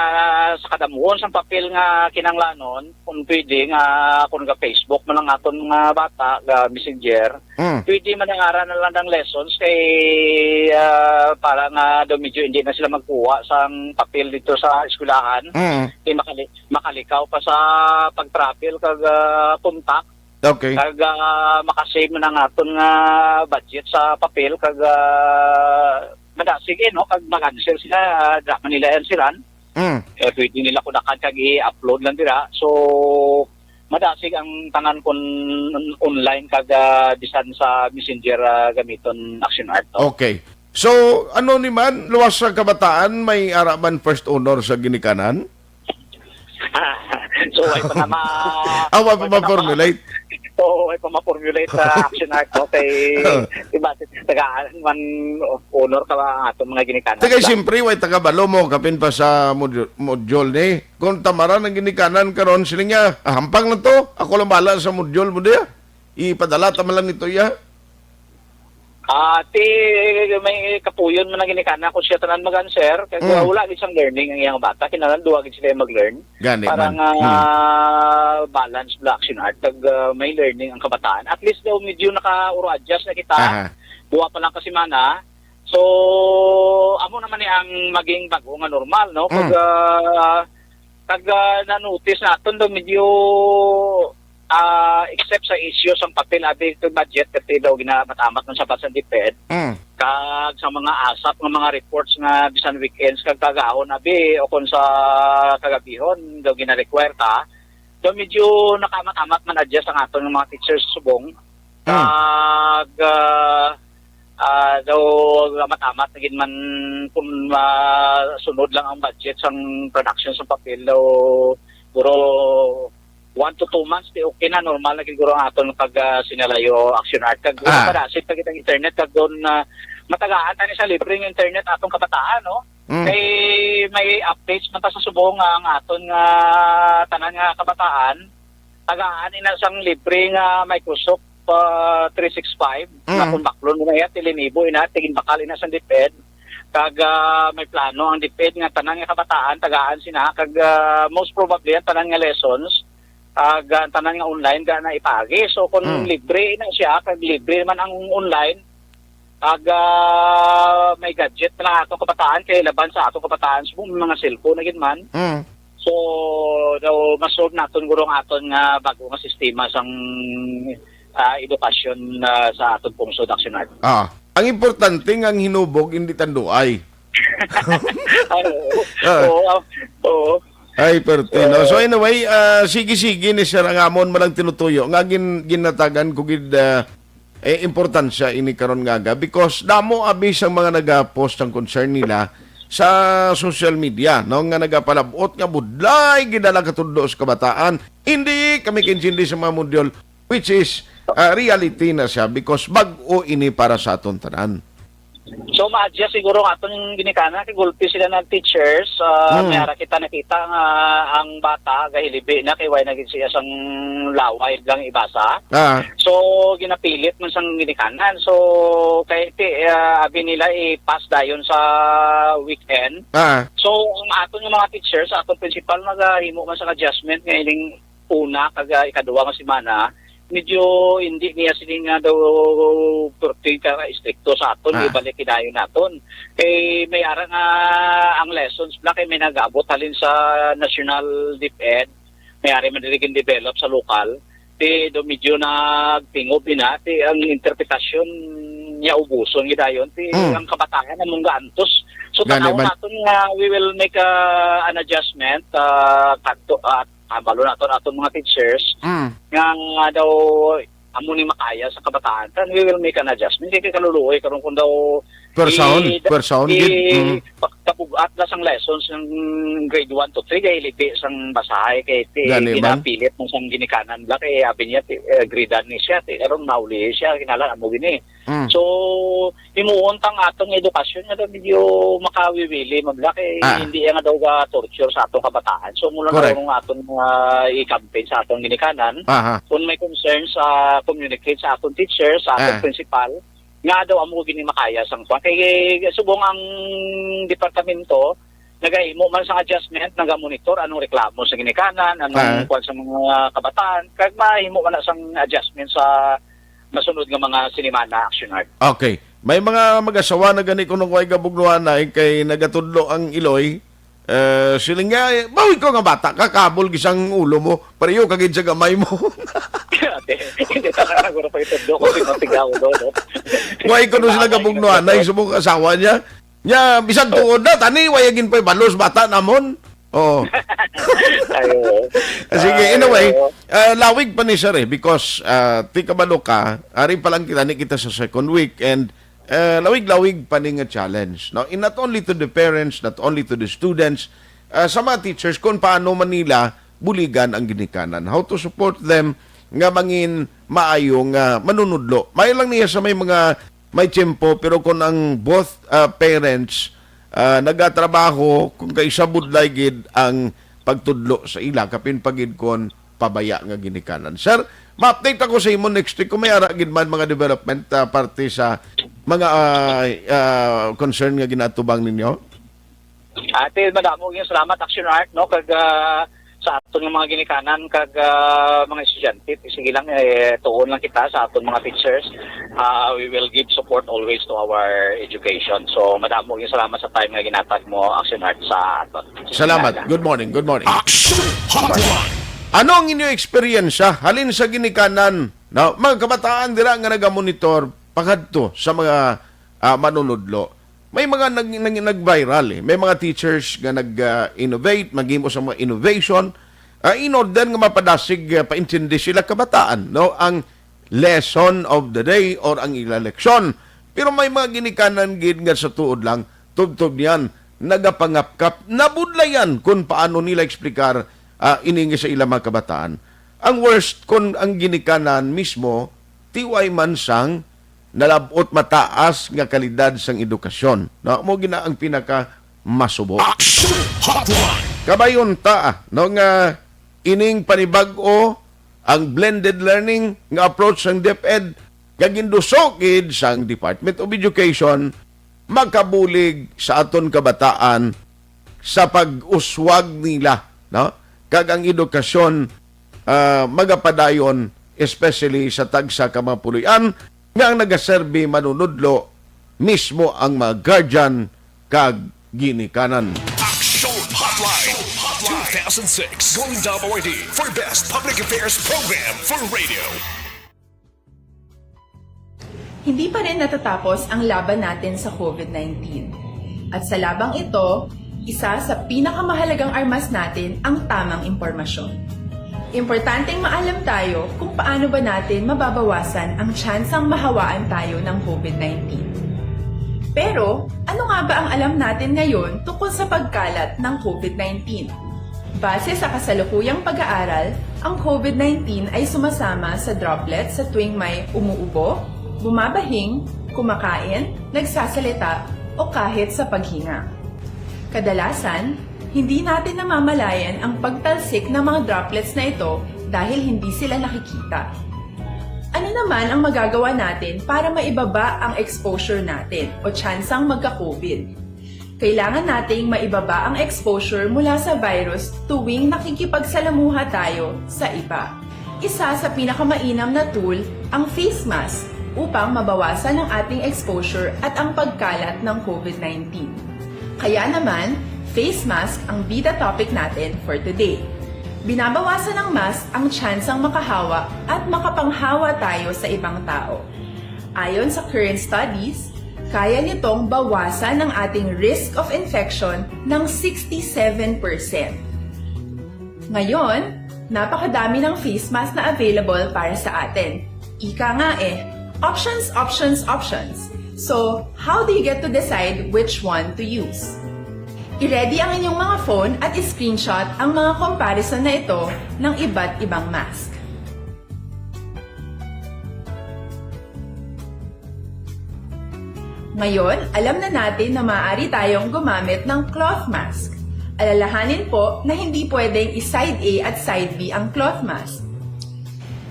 sa kadamuon sang papel nga kinahanglanon, kung pwede nga, kung ga-Facebook man ang aton mga bata, ga-messenger, Mm. pwede man ang ara na lang ng lessons kay, ah, para nga daw medyo hindi na sila magkuha sang papel dito sa eskwelahan. Mm. Kay makali-, makalikaw pa sa pag-travel kag, ah, puntak. Okay. Kag, ah, makasave man ang aton nga budget sa papel kag, ah, madasig, eh, no? Kag mag-answer sila, ah, da man nila answeran. Mm. Eh, pwede nila kudakan kag i-upload lang dira. So, madasig ang tanan kun online kag, ah, bisan sa messenger, ah, gamiton Action Art, no? Okay. So, ano ni man, luwas sa kabataan, may ara man first honor sa ginikanan? So, way pa na ma-, Ah, way pa way pa na ma-, ma-formulate? Oo, way pa ma-formulate sa Action Art, no? Kay, Oh. iba, tagaan man honor ka ba ang atong mga ginikanan Tagay, lang? Siyempre, way taga balo mo, kapin pa sa module, module ni. Kung tamaran ang ginikanan karon, sila niya, "Ah, hampang na to. Ako lang bala sa module mo diya. Ipadala ta man lang ito, ya." Ah, ti, may kapuyon man ang ginikanan kung siya tanan mag-answer, kay Mm. wala gid sang learning ang iyang bata, kinahanglan duha gid sila mag-learn. Gani Para man. nga Mm. balance bala Action Art, kag, ah, may learning ang kabataan. At least daw medyo naka-uro adjust na kita, Aha. duha pa lang ka semana. So, amo naman ni ang maging bago nga normal, no? Kag, Mm. ah, kag, ah, na-notice naton daw medyo ah, except sa issue sang papel, abi, ito budget, kasi daw ginamat-amat man sa Basan DepEd. Mm. Kag sa mga ASAP nga mga reports nga bisan weekends kag kagahon, abi, o kung sa kagabihon, daw gina-require ta. So, medyo nakamat-amat man adjust ang aton nga mga teachers subong. Mm. Kag, ah, ah, daw amat-amat na gid man kung masunod lang ang budget sang production sa papel, daw, siguro, one to two months, di okay na, normal na gid guro ang aton pag, ah, sinalayo Action Art. Kag Ah. wala pa dasig pa kitang internet, kag doon, ah, matagaan tani sa libreng internet atong kabataan, no? Mm. Kay may updates man ta sa subong nga ang aton nga tanan nga kabataan, tagaan ina sang libre nga Microsoft, ah, three six five, nga Mm. kung baklon mo na iya, tilinibo ina, tigin bakal ina sang DepEd. Kag, ah, may plano ang DepEd nga tanan nga kabataan, tagaan sina, kag, ah, most probably, ang tanan nga lessons, kag, ah, tanan nga online, ga na ipaagi. So, kung Mm. libre na siya, kag libre man ang online, kag, ah, may gadget na lang atong kabataan, kay laban sa atong kabataan, so, may mga cellphone na gid man. Mm. So, daw, mas solve naton guro ang aton nga bago nga sistema sang, ah, edukasyon, ah, sa aton pungsod, Action Art. Ah, ang importante nga ang hinubog, hindi tanduay. Ay, oo. Ah. Oo, ah, oo. Ay, perti, no? So anyway, ah, sige-sige ni Sir ang amon malang tinutuyo nga gin-, ginatagan ko gid, ah, eh, importansya ini karon nga aga because damo abi sang mga nagapost ang concern nila sa social media, no, nga nagapalabot nga budlay gid ang katudlo sa kabataan. Hindi kami kaintindi sa mga module, which is, ah, reality na siya because bag-o ini para sa aton tanan. So, ma-adjust siguro ang aton ginikanan kay gulpi sila nag teachers. Ah, Hmm. may ara kita nakita nga ang bata gahilibi na kay way na gid siya sang laway lang ibasa. Ah. So, ginapilit man sang ginikanan. So, kay ti, ah, abi nila i-pass dayon sa weekend. Ah. So, ang aton nga mga teachers, sa aton principal, magahimo man sang adjustment nga ining una kag, ah, ikaduha nga semana, medyo hindi niya sini nga daw perting ka estrikto sa aton, Ah. ibalik hidayon naton. Kay may ara nga ang lessons bala kay may nag-abot halin sa National DepEd, may ari man diri gin-develop sa lokal. Ti do medyo nagtingob ina, ti ang interpretasyon niya ubuson hidayon, ti Mm. ang kabataan among gaantos. So, Gani tanawon man. naton nga we will make, ah, an adjustment, ah, kadto, ah, kabalo naton aton mga teachers Mm. nga, nga daw amo ni makaya sa kabataan, then we will make an adjustment. Kay kaluluoy karon kung daw Pwersahon, i-, pwersahon i-, gid. Mm. pa-, kabugat na sang lessons ng grade one to three kay lipi sang basahay kay ti-, Gani man. ginapilit mo sang ginikanan bala kay abi niya ti-, eh, gridan ni siya, ti-, karon mauli siya, kinala mo gini. Mm. So, himuon tang atong edukasyon nga daw medyo makawiwili man bala kay Ah. hindi nga daw ga torture sa atong kabataan. So, muna Correct. na nga atong, ah, i-campaign sa atong ginikanan. Aha. Kung may concerns, ah, communicate sa atong teachers, sa atong Ah. principal, nga daw amo gini makaya sang kwan. Kay subong ang departamento, nagahimo man sang adjustment, nagamonitor anong reklamo sa ginikanan, anong Ah. kwan sa mga kabataan, kag mahimo man na sang adjustment sa masunod nga mga sinimana, Action Art. Okay. May mga mag-asawa na gani kuno ko ay gabugnuan na kay nagatudlo ang iloy. Eh, siling nga, eh, bawi ko nga bata, kakabol gisang ulo mo, pareho ka gid sa gamay mo. Ate, hindi ka na siguro pa itudlo ko si Matigaw, no? Why ko no sila Tama, gabugnuan na hindi. Subong asawa niya? Nya, bisag tuod na, tani, way agin pa'y balos, bata namon. Oo. Ayo. Sige, in a way, Ayo. ah, lawig pa ni sir eh, because, ah, ti kabalo ka, ari pa lang kita ni kita sa second week, and, ah, lawig-lawig pa ni nga challenge. No? And not only to the parents, not only to the students, ah, sa mga teachers, kung paano man nila buligan ang ginikanan. How to support them nga mangin maayo nga manunudlo. May lang niya sa may mga may tiyempo, pero kung ang both, ah, parents, ah, nagatrabaho, kung kaisa budlay gid ang pagtudlo sa ila, kapin pa gid kon pabaya nga ginikanan. Sir, ma-update ako sa imo next week kung may ara gid man mga development, ah, parte sa mga, ah, ah, concern nga ginaatubang ninyo. Ate, madamo gyud salamat, Action Art, no, kag, ah, sa aton nga mga ginikanan kag, ah, mga estudyante. Sige lang, eh, tuon lang kita sa aton mga teachers. Ah, we will give support always to our education. So, madamo gyud salamat sa time nga ginatag mo, Action Art, sa aton. Salamat. Good morning. Good morning. Action Hotline. Ano ang inyo eksperyensya halin sa ginikanan, no? Mga kabataan dira nga nagamonitor pakadto sa mga, ah, manunudlo. May mga nag-, nag-, nag-viral eh. May mga teachers nga nag-, ah, innovate, maghimo sa mga innovation, ah, in order nga mapadasig, ah, paintindi sila kabataan, no? Ang lesson of the day or ang ila leksyon. Pero may mga ginikanan gid nga sa tuod lang, tubtob niyan, nagapangapkap, nabudlayan kung paano nila eksplikar, ah, ini nga sa ilang mga kabataan. Ang worst, kung ang ginikanan mismo, tiway man sang nalab-ot mataas nga kalidad sang edukasyon. No? Mo gina ang pinaka masubo. Action Hotline. Kabayon ta, no, nga ining panibag-o ang blended learning nga approach sang DepEd nga ginduso gid sang Department of Education makabulig sa aton kabataan sa pag-uswag nila, no? Kag ang edukasyon, ah, magapadayon, especially sa tagsa ka mga puloy-an nga ang nagaserbi manunudlo mismo ang mga guardian kag ginikanan. Action Hotline two thousand six Golden Dove Awardee for Best Public Affairs Program for Radio. Hindi pa rin natatapos ang laban natin sa COVID nineteen. At sa labang ito, Isa sa pinakamahalagang armas natin ang tamang impormasyon. Importanteng maalam tayo kung paano ba natin mababawasan ang tsansang mahawaan tayo ng COVID nineteen. Pero, ano nga ba ang alam natin ngayon tungkol sa pagkalat ng COVID nineteen? Base sa kasalukuyang pag-aaral, ang COVID nineteen ay sumasama sa droplets sa tuwing may umuubo, bumabahing, kumakain, nagsasalita, o kahit sa paghinga. Kadalasan, hindi natin namamalayan ang pagtalsik ng mga droplets na ito dahil hindi sila nakikita. Ano naman ang magagawa natin para maibaba ang exposure natin o tsansang magka-COVID? Kailangan nating maibaba ang exposure mula sa virus tuwing nakikipagsalamuha tayo sa iba. Isa sa pinakamainam na tool ang face mask upang mabawasan ang ating exposure at ang pagkalat ng COVID nineteen. Kaya naman, face mask ang bida topic natin for today. Binabawasan ng mask ang tsansang makahawa at makapanghawa tayo sa ibang tao. Ayon sa current studies, kaya nitong bawasan ang ating risk of infection ng sixty-seven percent. Ngayon, napakadami ng face mask na available para sa atin. Ika nga eh, options, options, options. So, how do you get to decide which one to use? I-ready ang inyong mga phone at i-screenshot ang mga comparison na ito ng iba't ibang mask. Ngayon, alam na natin na maaari tayong gumamit ng cloth mask. Alalahanin po na hindi pwedeng i-side A at side B ang cloth mask.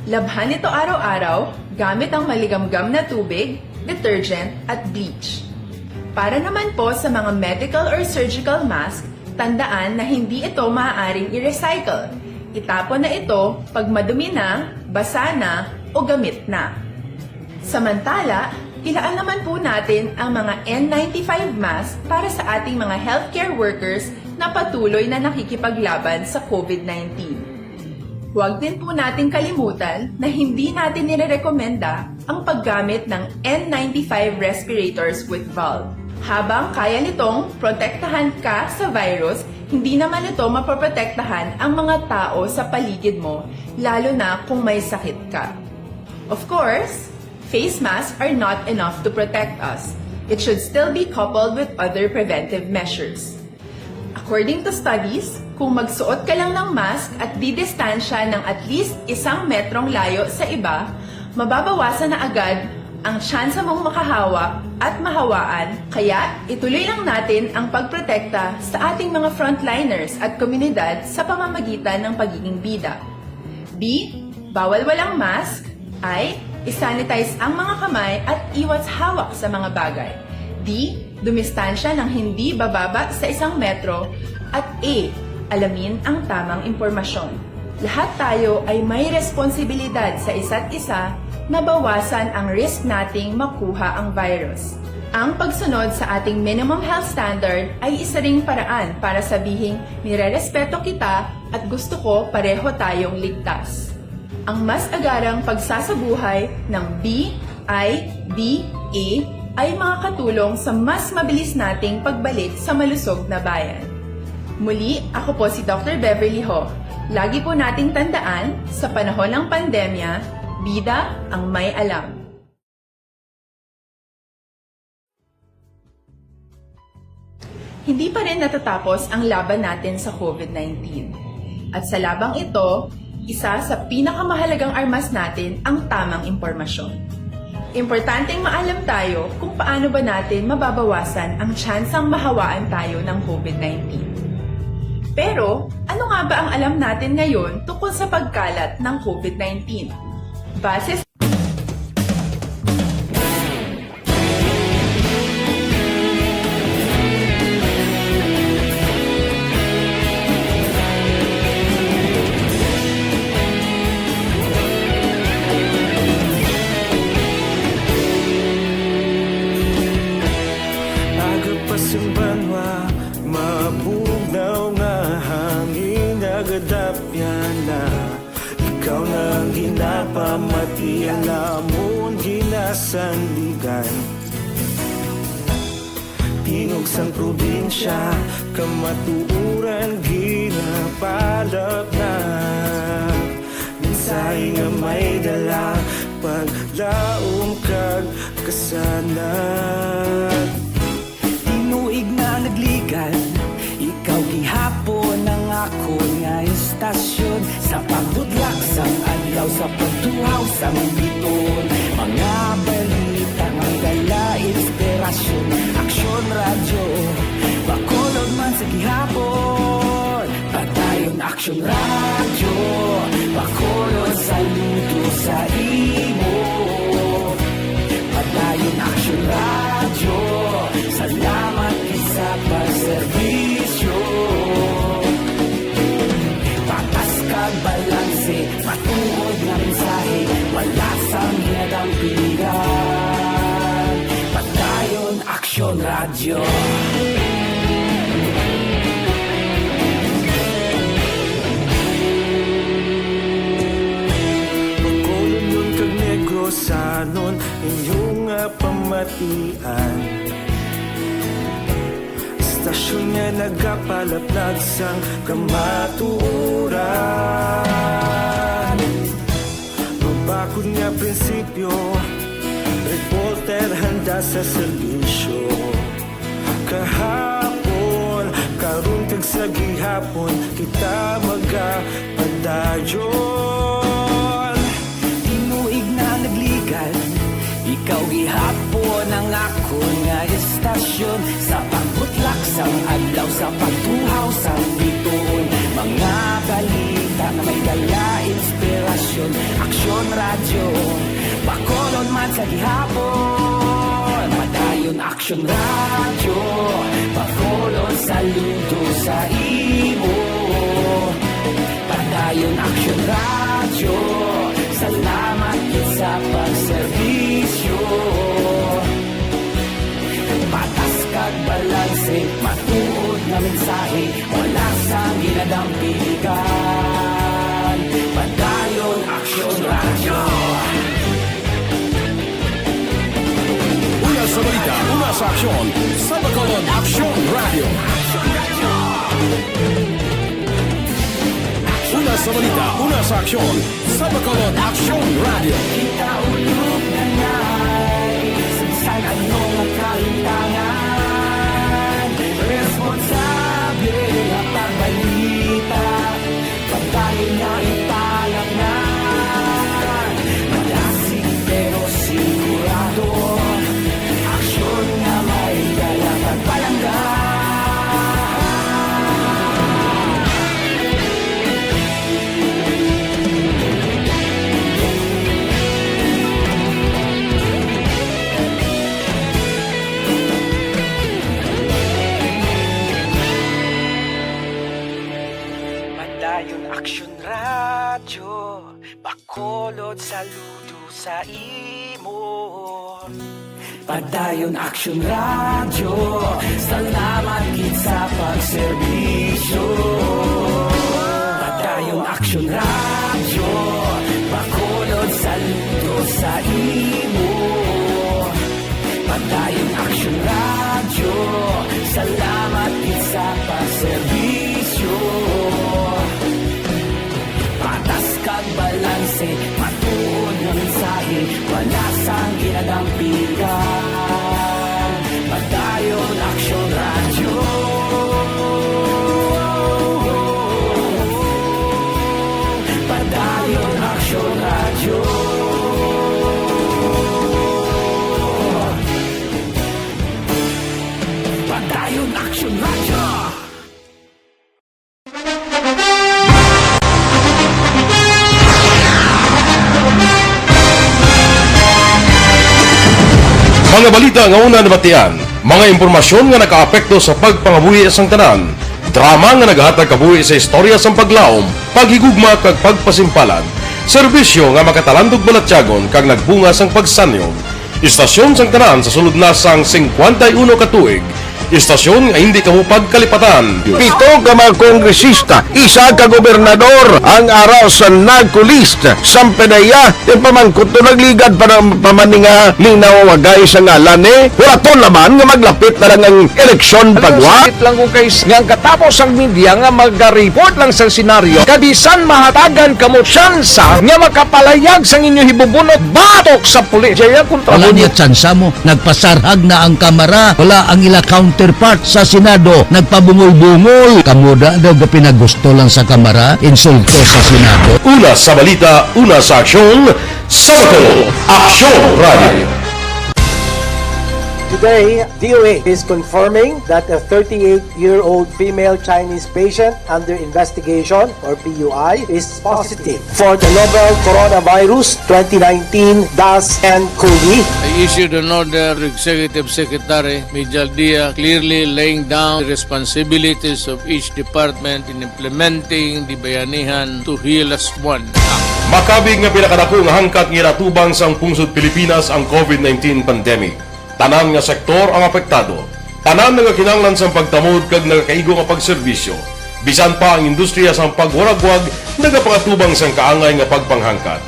Labhan ito araw-araw gamit ang maligamgam na tubig, detergent, at bleach. Para naman po sa mga medical or surgical mask, tandaan na hindi ito maaaring i-recycle. Itapon na ito pag madumi na, basa na, o gamit na. Samantala, ilaan naman po natin ang mga N ninety-five mask para sa ating mga healthcare workers na patuloy na nakikipaglaban sa COVID nineteen. Huwag din po nating kalimutan na hindi natin nirerekomenda ang paggamit ng N ninety-five respirators with valve. Habang kaya nitong protektahan ka sa virus, hindi naman ito mapoprotektahan ang mga tao sa paligid mo, lalo na kung may sakit ka. Of course, face masks are not enough to protect us. It should still be coupled with other preventive measures. According to studies, kung magsuot ka lang ng mask at didistansya ng at least isang metrong layo sa iba, mababawasan na agad ang tsansa mong makahawa at mahawaan, kaya ituloy lang natin ang pagprotekta sa ating mga frontliners at komunidad sa pamamagitan ng pagiging bida. B, bawal walang mask. I, i-sanitize ang mga kamay at iwas hawak sa mga bagay. D, dumistansya ng hindi bababa sa isang metro. At E, alamin ang tamang impormasyon. Lahat tayo ay may responsibilidad sa isa't isa na bawasan ang risk nating makuha ang virus. Ang pagsunod sa ating minimum health standard ay isa ring paraan para sabihing nirerespeto kita at gusto ko pareho tayong ligtas. Ang mas agarang pagsasabuhay ng B I D A ay makakatulong sa mas mabilis nating pagbalik sa malusog na bayan. Muli, ako po si Doctor Beverly Ho. Lagi po nating tandaan, sa panahon ng pandemya, bida ang may alam. Hindi pa rin natatapos ang laban natin sa COVID nineteen. At sa labang ito, isa sa pinakamahalagang armas natin ang tamang impormasyon. Importanteng maalam tayo kung paano ba natin mababawasan ang tsansang mahawaan tayo ng COVID nineteen. Pero, ano nga ba ang alam natin ngayon tungkol sa pagkalat ng COVID nineteen? Base sa Aga pa sing banwa, mabugnaw nga hangin, nagadapyan na. Ikaw na ang ginapamati, ang amon ginasandigan. Tingog sang probinsya, Kamatuoran ginapalapnap, mensahe nga may dala, paglaom kag kasanag. Tinuig na nagligad, ikaw gihapon ang akon nga istasyon. Sa pagbudlak sang adlaw, sa pagtuhaw sang bituon, mga balita nga may dala inspirasyon. Aksyon Radyo, Bacolod man sa gihapon. Padayon Aksyon Radyo, Bacolod, saludo sa imo. Padayon Aksyon Radyo, salamat gid sa pagserbisyo. Patas kag balanse, matuod nga mensahe, wala sang ginadampigan. Padayon Aksyon Radyo. Bacolodnon kag Negrosanon, inyo nga pamatian. Istasyon nga nagapalaplag sang kamatuoran. Mabakod nga prinsipyo, reporter handa sa serbisyo. Kahapon, karon kag sa gihapon, kita magapadayon. Tinuig na nagligad, ikaw gihapon ang akon nga istasyon. Sa pagbutlak sang adlaw, sa pagtuhaw sang bituon, mga balita nga may dala inspirasyon. Aksyon Radyo, Bacolod man sa gihapon. Padayon Aksyon Radyo, Bacolod, saludo sa imo. Padayon Aksyon Radyo, salamat gid sa pagserbisyo. Patas kag balanse, matuod nga mensahe, wala sang ginadampigan. Padayon Aksyon Radyo. Una sa balita, una sa aksyon, sa Bacolod Aksyon Radyo. Una sa balita, una sa aksyon, sa Bacolod Aksyon Radyo. Kita ulog na na'y sa ano nga kalintangan. Responsable nga pagbalita, pagdali nga ipalapnan. Malasig pero sigurado, aksyon nga may dala pagpalangga. Padayon Aksyon Radyo, Bacolod, saludo sa imo. Padayon Aksyon Radyo, salamat gid sa pagserbisyo. Padayon Aksyon Radyo, Bacolod, saludo sa imo. Padayon Aksyon Radyo, salamat gid sa pagserbisyo. Patas kag balanse, matuod nga mensahe, wala sang ginadampigan. Padayon Aksyon Radyo. Padayon Aksyon Radyo. Padayon Aksyon Radyo. Mga balita nga una nabatian, mga impormasyon nga nakaapekto sa pagpangabuhi sang tanan, drama nga nagahatag kabuhi sa istorya sang paglaom, paghigugma kag pagpasimpalan, serbisyo nga makatalandog balatyagon kag nagbunga sang pagsanyog. Istasyon sang tanan sa sulod na sang singkwenta y uno ka tuig, Istasyon nga hindi kamo pagkalipatan. Pito ka mga kongresista, isa ka gobernador ang ara sa narco list. Sampanaya, yung pamangkot to nagligad pa ng pamaninga linaw wagay sa ngalan eh. Wala to naman nga maglapit na lang ang eleksyon pagwa. Sakit lang ko, guys, nga ang katapos ang media nga mag-report lang sa senaryo, kabisan mahatagan kamo tsansa nga makapalayag sang inyo hibubunot batok sa pulis. Jaya kontra Wala mo. Niya tsansa mo. Nagpasarhag na ang Kamara. Wala ang ila counterpart sa Senado. Nagpabungol-bungol. Kamo da daw ga pinagusto lang sa Kamara, insulto sa Senado. Una sa balita, una sa aksyon, sa Bacolod, Aksyon Radio. Today, D O A is confirming that a thirty-eight-year-old female Chinese patient under investigation, or P U I, is positive for the novel coronavirus twenty nineteen dash N cov. I issued an order to Executive Secretary Mijal Dia, clearly laying down the responsibilities of each department in implementing the Bayanihan to Heal As One Act. Makabig nga pinakadako nga hangkat nga ginatubang sang pungsod Pilipinas ang covid nineteen pandemic. Tanan nga sektor ang apektado. Tanan nagakinahanglan sang pagtamod kag nagakaigo nga pagserbisyo. Bisan pa ang industriya sang pagwaragwag nagapangatubang sang kaangay nga pagpanghangkat.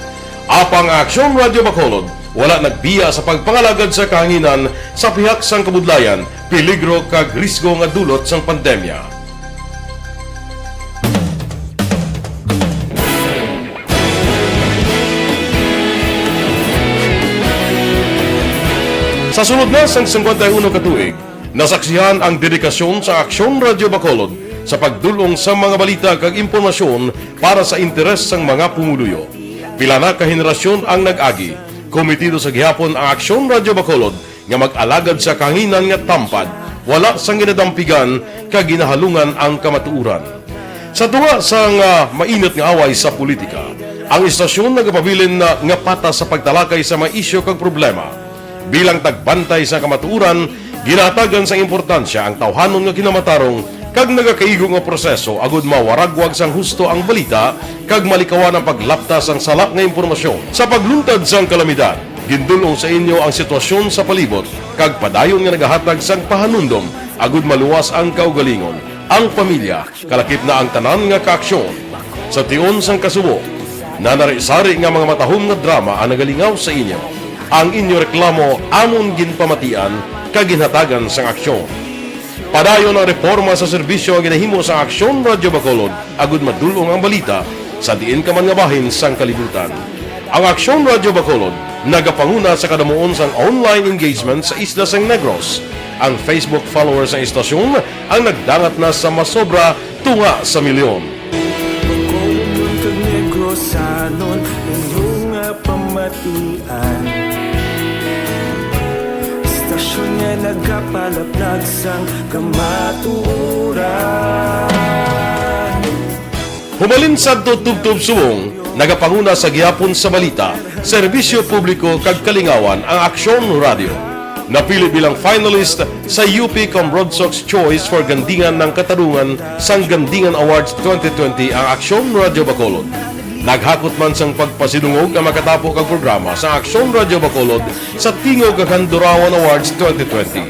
Apang ang Aksyon Radio Bacolod wala nagbiya sa pagpangalagad sa kahanginan sa pihak sang kabudlayan, peligro kag risgo nga dulot sang pandemya. Sa sulod na sang singkwenta y uno ka tuig, nasaksihan ang dedikasyon sa Aksyon Radio Bacolod sa pagdul-ong sa mga balita kag impormasyon para sa interes sang mga pumuluyo. Pila na ka henerasyon ang nag-agi. Komitido sa gihapon ang Aksyon Radio Bacolod nga mag-alagad sa kahanginan nga tampad, wala sang ginadampigan kag ginahalungan ang kamatuoran. Sa tunga sang, ah, mainit nga away sa politika, ang istasyon nagapabilin na nga patas sa pagtalakay sa mga isyu kag problema. Bilang tagbantay sa kamatuoran, ginahatagan sang importansya ang tawhanon nga kinamatarong kag nagakaigo nga proseso agud mawaragwag sang husto ang balita kag malikawan ang paglapta sang sala nga impormasyon. Sa pagluntad sang kalamidad, gindul-ong sa inyo ang sitwasyon sa palibot kag padayon nga nagahatag sang pahanumdom agud maluwas ang kaugalingon, ang pamilya, kalakip na ang tanan nga kaaksyon. Sa tion sang kasubo, nanari-sari nga mga matahom nga drama ang nagalingaw sa inyo. Ang inyo reklamo amon ginpamatian kag ginhatagan sang aksyon. Padayon ang reporma sa serbisyo nga ginahimo sang Aksyon Radio Bacolod agud madul-ong ang balita sa diin ka man nga bahin sang kalibutan. Ang Aksyon Radio Bacolod nagapanguna sa kadamuon sang online engagement sa isla sang Negros. Ang Facebook followers sang istasyon ang nagdangat na sa masobra tunga sa milyon. Bacolod kag Negrosanon, inyo nga pamatian. Istasyon nga nagapalaplag sang kamatuoran. Humalin sadto tubtob subong, nagapanguna sa gihapon sa balita, serbisyo publiko kag kalingawan ang Aksyon Radio. Napili bilang finalist sa U P Comrade Sox Choice for Gandingan ng Katarungan sang Gandingan Awards twenty twenty ang Aksyon Radio Bacolod. Naghakot man sang pagpasidungog ang makatapo kag programa sa Aksyon Radio Bacolod sa Tingog kag Handurawan Awards twenty twenty.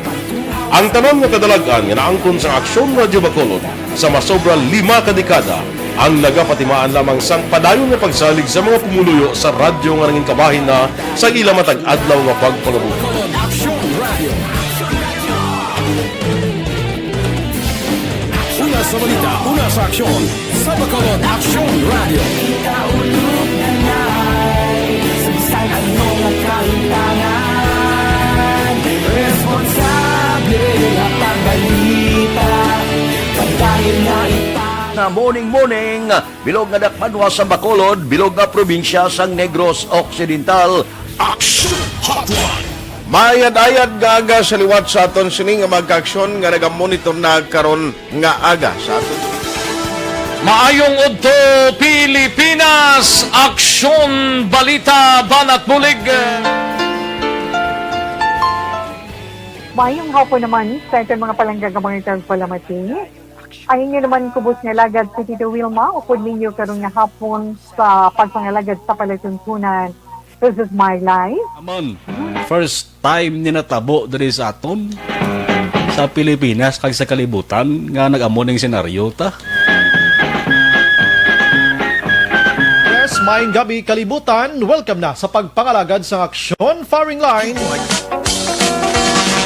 Ang tanan nga kadalag-an nga naangkon sa Aksyon Radio Bacolod sa masobra lima ka dekada ang nagapatimaan lamang sang padayon nga pagsalig sa mga pumuluyo sa radyo nga nangin kabahin na sa ila matag adlaw nga pagpangabuhi. Aksyon Radio. Una sa balita, una sa aksyon, sa Bacolod Aksyon Radio. Kita ulog na nai, sa bisan ano nga kahintangan, responsable nga pagbalita, padayon na ita. Na morning, morning. Bilog nga dakbanwa sa Bacolod, bilog nga probinsya sang Negros Occidental. Action Hotline. Maayad-ayad nga aga sa liwat sa aton sini nga mga kaaksyon nga nagamonitor na karon nga aga sa aton. Maayong udto, Pilipinas! Aksyon, balita, banat bulig. Maayong hapon naman sa aton mga palangga nga mga tagpalamati. Ang inyo naman kubos nga alagad si Tito Wilma, upod ninyo karon nga hapon sa pagpangalagad sa palatuntunan. This is my life. Amon, first time ni natabo diri sa aton. sa Pilipinas kag sa kalibutan nga nag-amo ning senaryo ta. Yes, maayong gabi, kalibutan. Welcome na sa pagpangalagad sa Aksyon Firing Line.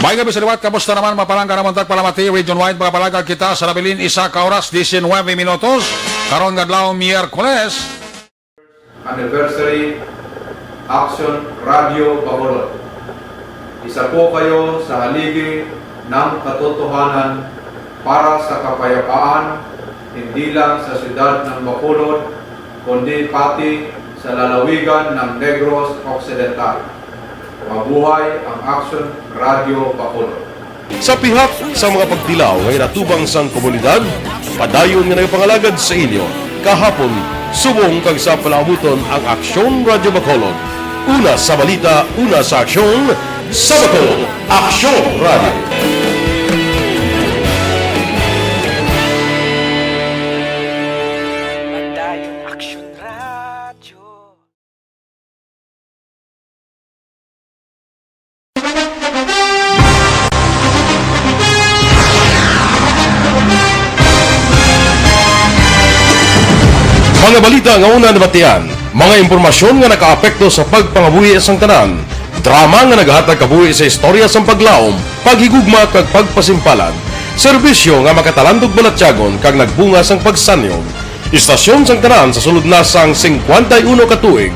May gabi sa liwat, kamusta naman? Mapalangga naman tagpalamati, region-wide, makapalag kita sa nabilin isa ka oras, diecinuebe minutos. Karon nga adlaw, Miyerkules. Anniversary, Action Radio Bacolod. Isa po kayo sa haligi ng katotohanan para sa kapayapaan, hindi lang sa siyudad ng Bacolod, kundi pati sa lalawigan ng Negros Occidental. Mabuhay ang Action Radio Bacolod. Sa pihak sa mga pagtilaw nga ginatubang sang komunidad, padayon nga nagapangalagad sa inyo kahapon, subong kag sa palaabuton ang Aksyon Radyo Bacolod. Una sa balita, una sa aksyon, sa Bacolod, Aksyon Radyo. Padayon Aksyon Radyo. Mga balita nga una nabatian, mga impormasyon nga nakaapekto sa pagpangabuhi sang tanan, drama nga naghatag kabuhi sa istorya sang paglaom, paghigugma kag pagpasimpalad, serbisyo nga makatalandog balatyagon kag nagbunga sang pagsanyog. Istasyon sang tanan sa sulod na sang singkwenta y uno ka tuig.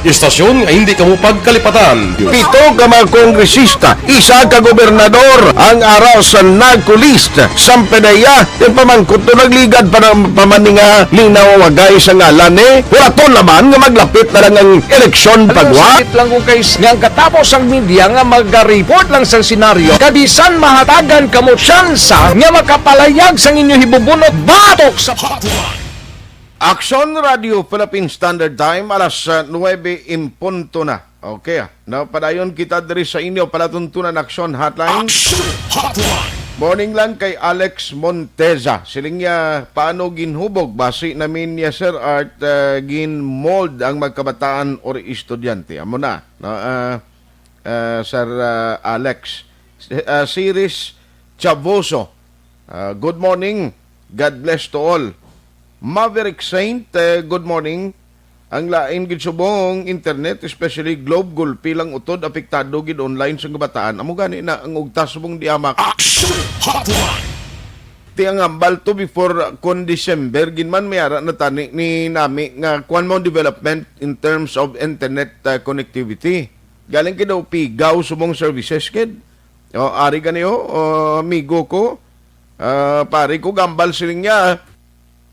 Istasyon nga hindi kamo pagkalipatan. Pito ka mga kongresista, isa ka gobernador ang ara sa NAGCO list. Sampedeya, yung pamangkot to nagligad pa ng pamaninga, linaw wagay sa ngalan eh. Wala to naman nga maglapit na lang ang eleksyon pagwa. Sakit lang ko kay s-, nga ang katapos ang media nga magariport lang sa senaryo. Kabisan mahatagan kamo tsansa nga makapalayag sang inyo hibubunot batok sa Hotline. Aksyon Radio Philippine Standard Time, alas, ah, nuwebe en punto na. Okay, ah. Napadayon kita diri sa inyo palatuntunan Aksyon Hotline. Aksyon Hotline. Morning lang kay Alex Monteza. Siling niya, paano ginhubog? Basi namin niya, Sir Art, ah, gin-mold ang magkabataan or estudyante. Amo na, no? Ah, ah, Sir, ah, Alex. S-, ah, Siris Chavoso. Ah, good morning. God bless to all. Maverick Saint, eh, good morning. Ang lain gid subong internet, especially Globe, gulpi lang utod, apektado gid online sang kabataan. Amo gani na ang ugtas subong di amak. Action Hotline. Ti ang hambal to before, uh, kon December, gid man may ara na tani ni nami nga kuan mo development in terms of internet, uh, connectivity. Galing kay daw pigaw subong services kid. O, ari gani, o, o, amigo ko, ah, pare ko, gambal siling niya,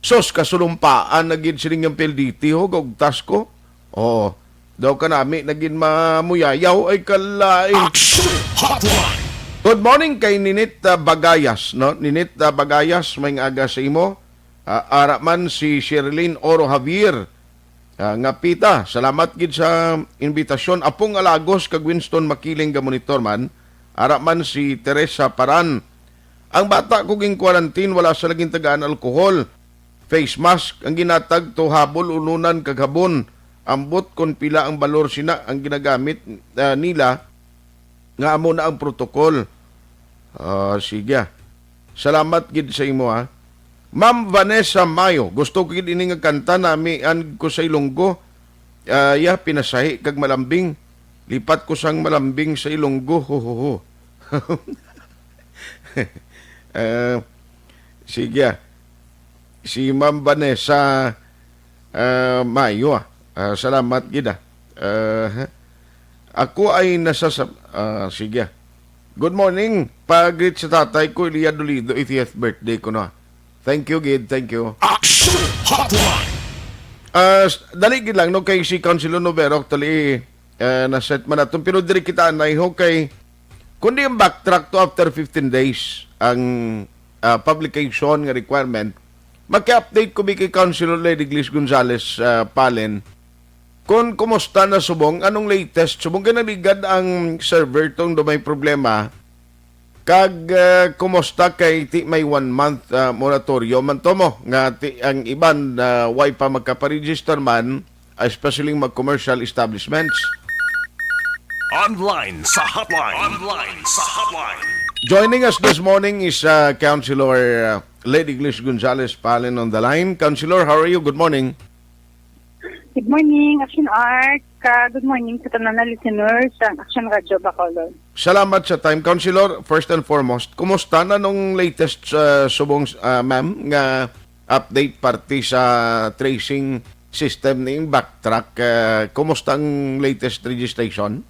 sus, kasulumpaan na gid siling niyang P L D T, ho, gugtas ko. O, daw kanami na gid mamuyayaw, ay kalain. Action Hotline. Good morning kay Ninit, ah, Bagayas, no? Ninit, ah, Bagayas, may aga sa imo. Ah, ara man si Sherlyn Oro Javier, ah, nga pita. Salamat gid sa imbitasyon. Apong Alagos kag Winston Makiling nga monitor man. Ara man si Teresa Paran. Ang bata ko gin-quarantine, wala sa laging tagaan alcohol. Face mask ang ginatag to, habol, ulunan kag habon. Ambot kon pila ang balor sina ang ginagamit, ah, nila. Nga amo na ang protocol. Ah, sige. Salamat gid sa imo, ha. Ma'am Vanessa Mayo, gusto ko gid ini nga kanta, namian ko sa Ilonggo. Ah, ya, pinasahi kag malambing. Lipat ko sang malambing sa Ilonggo. Ho, ho, ho. Ah, sige, ah. Si Ma'am Vanessa, ah, Mayo, ah. Ah, salamat gid, ah. Ah, ako ay nasa sa-, ah, sige. Good morning. Pa-greet sa tatay ko, Elia Dolido, eightieth birthday ko na. Thank you, gid. Thank you. Action Hotline. Ah, s-, dali gid lang, no, kay si Councilor Novero, actually, eh, na-set man naton. Pero diri kita anay, ho, kay kundi ang backtrack to after fifteen days ang, ah, publication nga requirement. Maki-update ko bi kay Councilor Lady Glis Gonzales, ah, Palen. Kung kumusta na subong, anong latest? Subong kay naligad ang server tong do may problema. Kag, ah, kumusta kay ti may one month, ah, moratorium man to mo nga ti ang iban, ah, way pa magkaparegister man, especially mag commercial establishments. Online sa hotline. Online sa hotline. Joining us this morning is uh, Councilor uh, Lady English Gonzalez Palen on the line. Councilor, how are you? Good morning. Good morning, Action Art. Ka good morning sa tanan na listeners sa Action Radio Bacolod. Salamat sa time, Councilor. First and foremost, kumusta na nung latest uh, subong, uh, ma'am, nga update parte sa tracing system ning Backtrack? Uh, kumusta ang latest registration?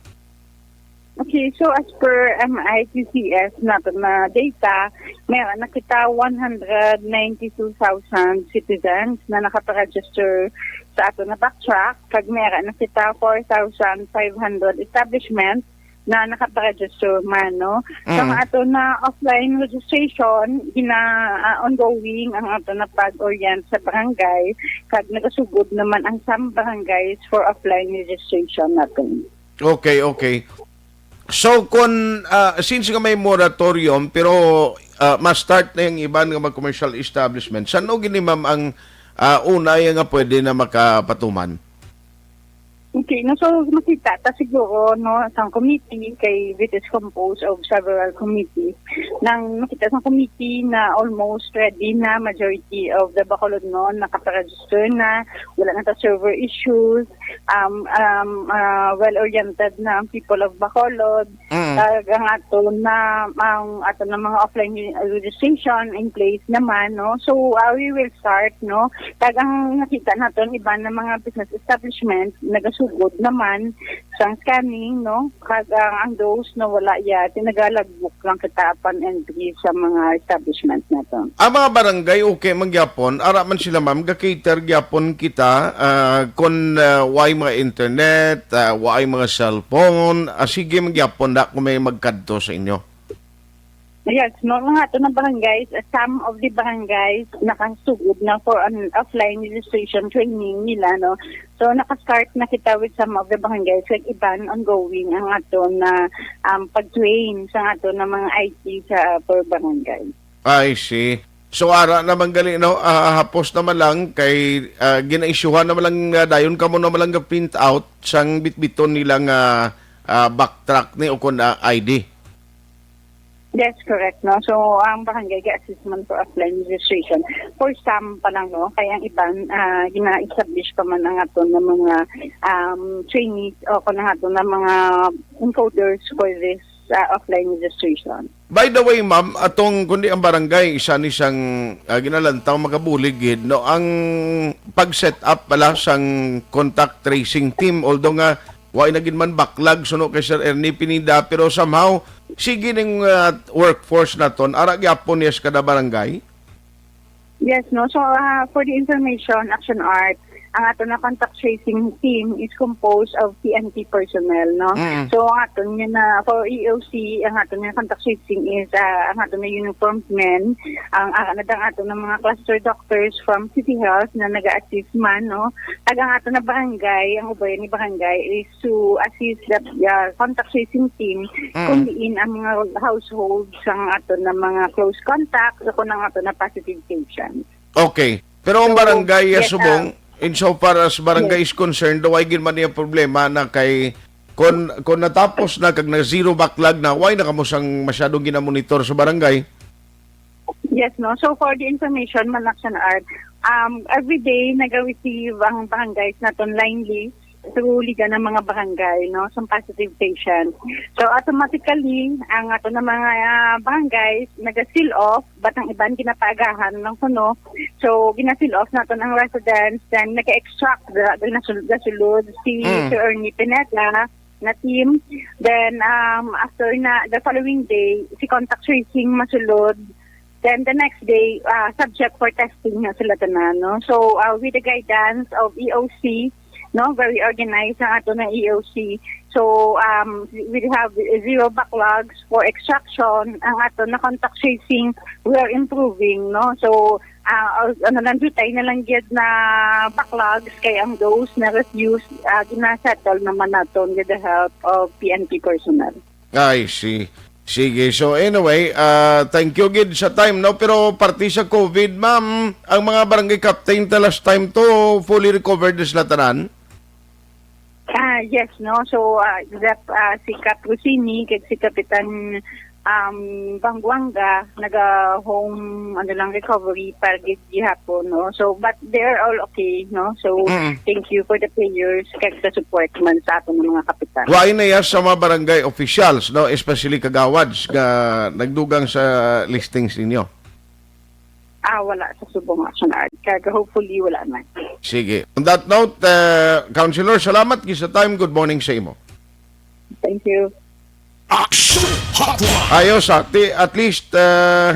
Okay, so as per M I T C S nato na data, may nakita one hundred ninety-two thousand citizens na nakaparegister sa ato na Backtrack, kag may nakita four thousand five hundred establishment na nakaparegister man, no? Sa Mm. ato na offline registration, gina ah, ongoing ang ato na pag-orient sa barangay, kag nagasugod naman ang some barangays for offline registration natin. Okay, okay. So, kung, ah, since nga may moratorium, pero ah, ma-start na yung iban nga mga commercial establishment, saan gini, ma'am, ang ah, una yung nga pwede na makapatuman? Okay, no, so makita ta siguro, no, sang committee, kay it is composed of several committee. Nang makita sang committee na almost ready na majority of the Bacolodnon nakaparegister na, wala na ta server issues, um, um, ah, well-oriented na ang people of Bacolod, Mm. kag ang ato na, ang ato na mga offline registration in place naman, no? So, ah, we will start, no? Kag ang nakita naton iban na mga business establishment nagasugod naman sang scanning, no? Kag ang, ang those na wala ya, tinagalagbook lang kita upon entry sa mga establishment naton. Ang mga barangay, okay man gyapon, ara man sila, ma'am, ga-cater gyapon kita, ah, kung ah, way mga internet, ah, way mga cellphone, ah, sige man gyapon na kung may magkadto sa inyo. Yes, no, mga ato na barangays, uh, some of the barangays nakasugod na for an offline registration training nila, no. So, naka-start na kita with some of the barangays, like iban ongoing ang ato na um, pag-train sa ato na mga I T sa per barangay. I see. So, ara naman gali, no? Ah, hapos naman lang kay ah, ginaisyuhan naman lang, ah, dayon kamo naman lang ga-print out sang bitbiton nila nga ah, Backtrack ni o kun ah, I D. Yes, correct, no? So, ang barangay ga-assist man for offline registration. For some pa lang, no? Kaya ang iban, ah, gina-establish pa man ang aton na mga um, trainees o kung ang aton na mga encoders for this ah, offline registration. By the way, ma'am, atong kundi ang barangay, isa ni sang ah, ginalantaw makabulig gid, no, ang pag-set up pala sang contact tracing team, although nga wa na gid man backlog suno kay Sir Ernie Pineda, pero somehow sige ning ah, workforce naton, ara gyapon yes kada barangay. Yes, no. So, ah, for the information, Action Art, ang ato na contact tracing team is composed of P N P personnel, no? Mm. So, ang ato niya na, for E O C, ang ato niya contact tracing is, ah, ang ato na uniformed men, ang, ah, ang ato na mga cluster doctors from City Health na nag-assist man, no? Kag ang ato na barangay, ang ubay ni barangay is to assist the ah, contact tracing team Mm. kung diin ang mga household sa ato na mga close contacts o kung ang ato na positive patients. Okay. Pero ang So, barangay, ah, yes, subong, insofar as barangay is concerned, daw ay gid man niya problema na kay kung, kung natapos na kag na zero backlog na, why na kamo sang masyadong ginamonitor sa barangay? Yes, no. So for the information, man, Action Art, um, every day naga-receive ang barangays naton line list through liga ng mga barangay, no, sa positive patient. So automatically, ang ato na mga ah, barangays naga-seal off, but ang iban ginapaagahan lang kuno. So gina-seal off naton ang residents, then nag-extract the, the nasul- gasulod si Mm. Sir Ernie Pineda na team. Then um, after na, the following day, si contact tracing masulod. Then the next day, ah, subject for testing na sila tanan, no? So, ah, with the guidance of E O C, no, very organized ang ato na E O C. So, um, we have zero backlogs for extraction. Ang ato na contact tracing, we are improving, no? So, ah, ano lang, dutay na lang gyud na backlogs kay ang those na refuse, ah, gina-settle naman naton with the help of P N P personnel. I see. Sige. So anyway, ah, thank you gid sa time, no? Pero parte sa COVID, ma'am, ang mga barangay captain ta last time to fully recovered na sila tanan? Ah, yes, no. So, ah, Rep, ah, si Cap Rosini kag si Kapitan Um, Bangguanga, naga-home, ano lang, recovery para gi-, gihapon, no? So, but they are all okay, no? So, Mm. thank you for the prayers kag sa support man sa aton nga mga kapitan. Wa na ya sa mga barangay officials, no? Especially kagawads nga nagdugang sa listings ninyo. Ah, wala sa Subong Action Art. Kag hopefully, wala na. Sige. On that note, uh, Councilor, salamat gid sa time. Good morning sa imo. Thank you. Action Hotline. Ayos, ati, at least, uh,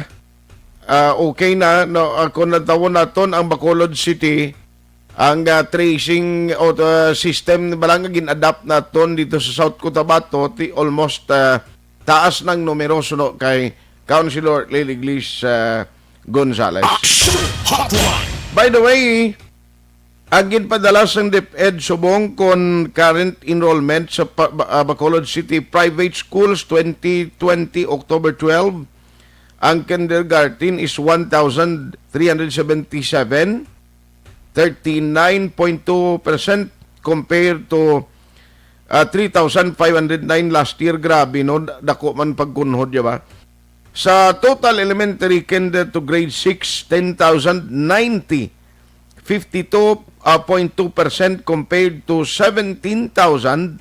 uh, okay na, no? Uh, kung natawon naton ang Bacolod City, ang, uh, tracing o, uh, system, bala nga gin-adapt naton dito sa South Cotabato, ti almost, uh, taas ng numero, no, kay Councilor Liliglis, uh, Gonzales. Action Hotline. By the way, ang ginpadala sang DepEd subong kon current enrollment sa pa-, ba-, ah, Bacolod City private schools twenty twenty October twelve, ang kindergarten is one thousand three hundred seventy-seven, thirty-nine point two percent compared to, ah, three thousand five hundred nine last year. Grabe, no? Da-, dako man pagkunhod, di ba? Sa total elementary kinder to grade six, ten thousand ninety, fifty-two point two percent compared to seventeen thousand,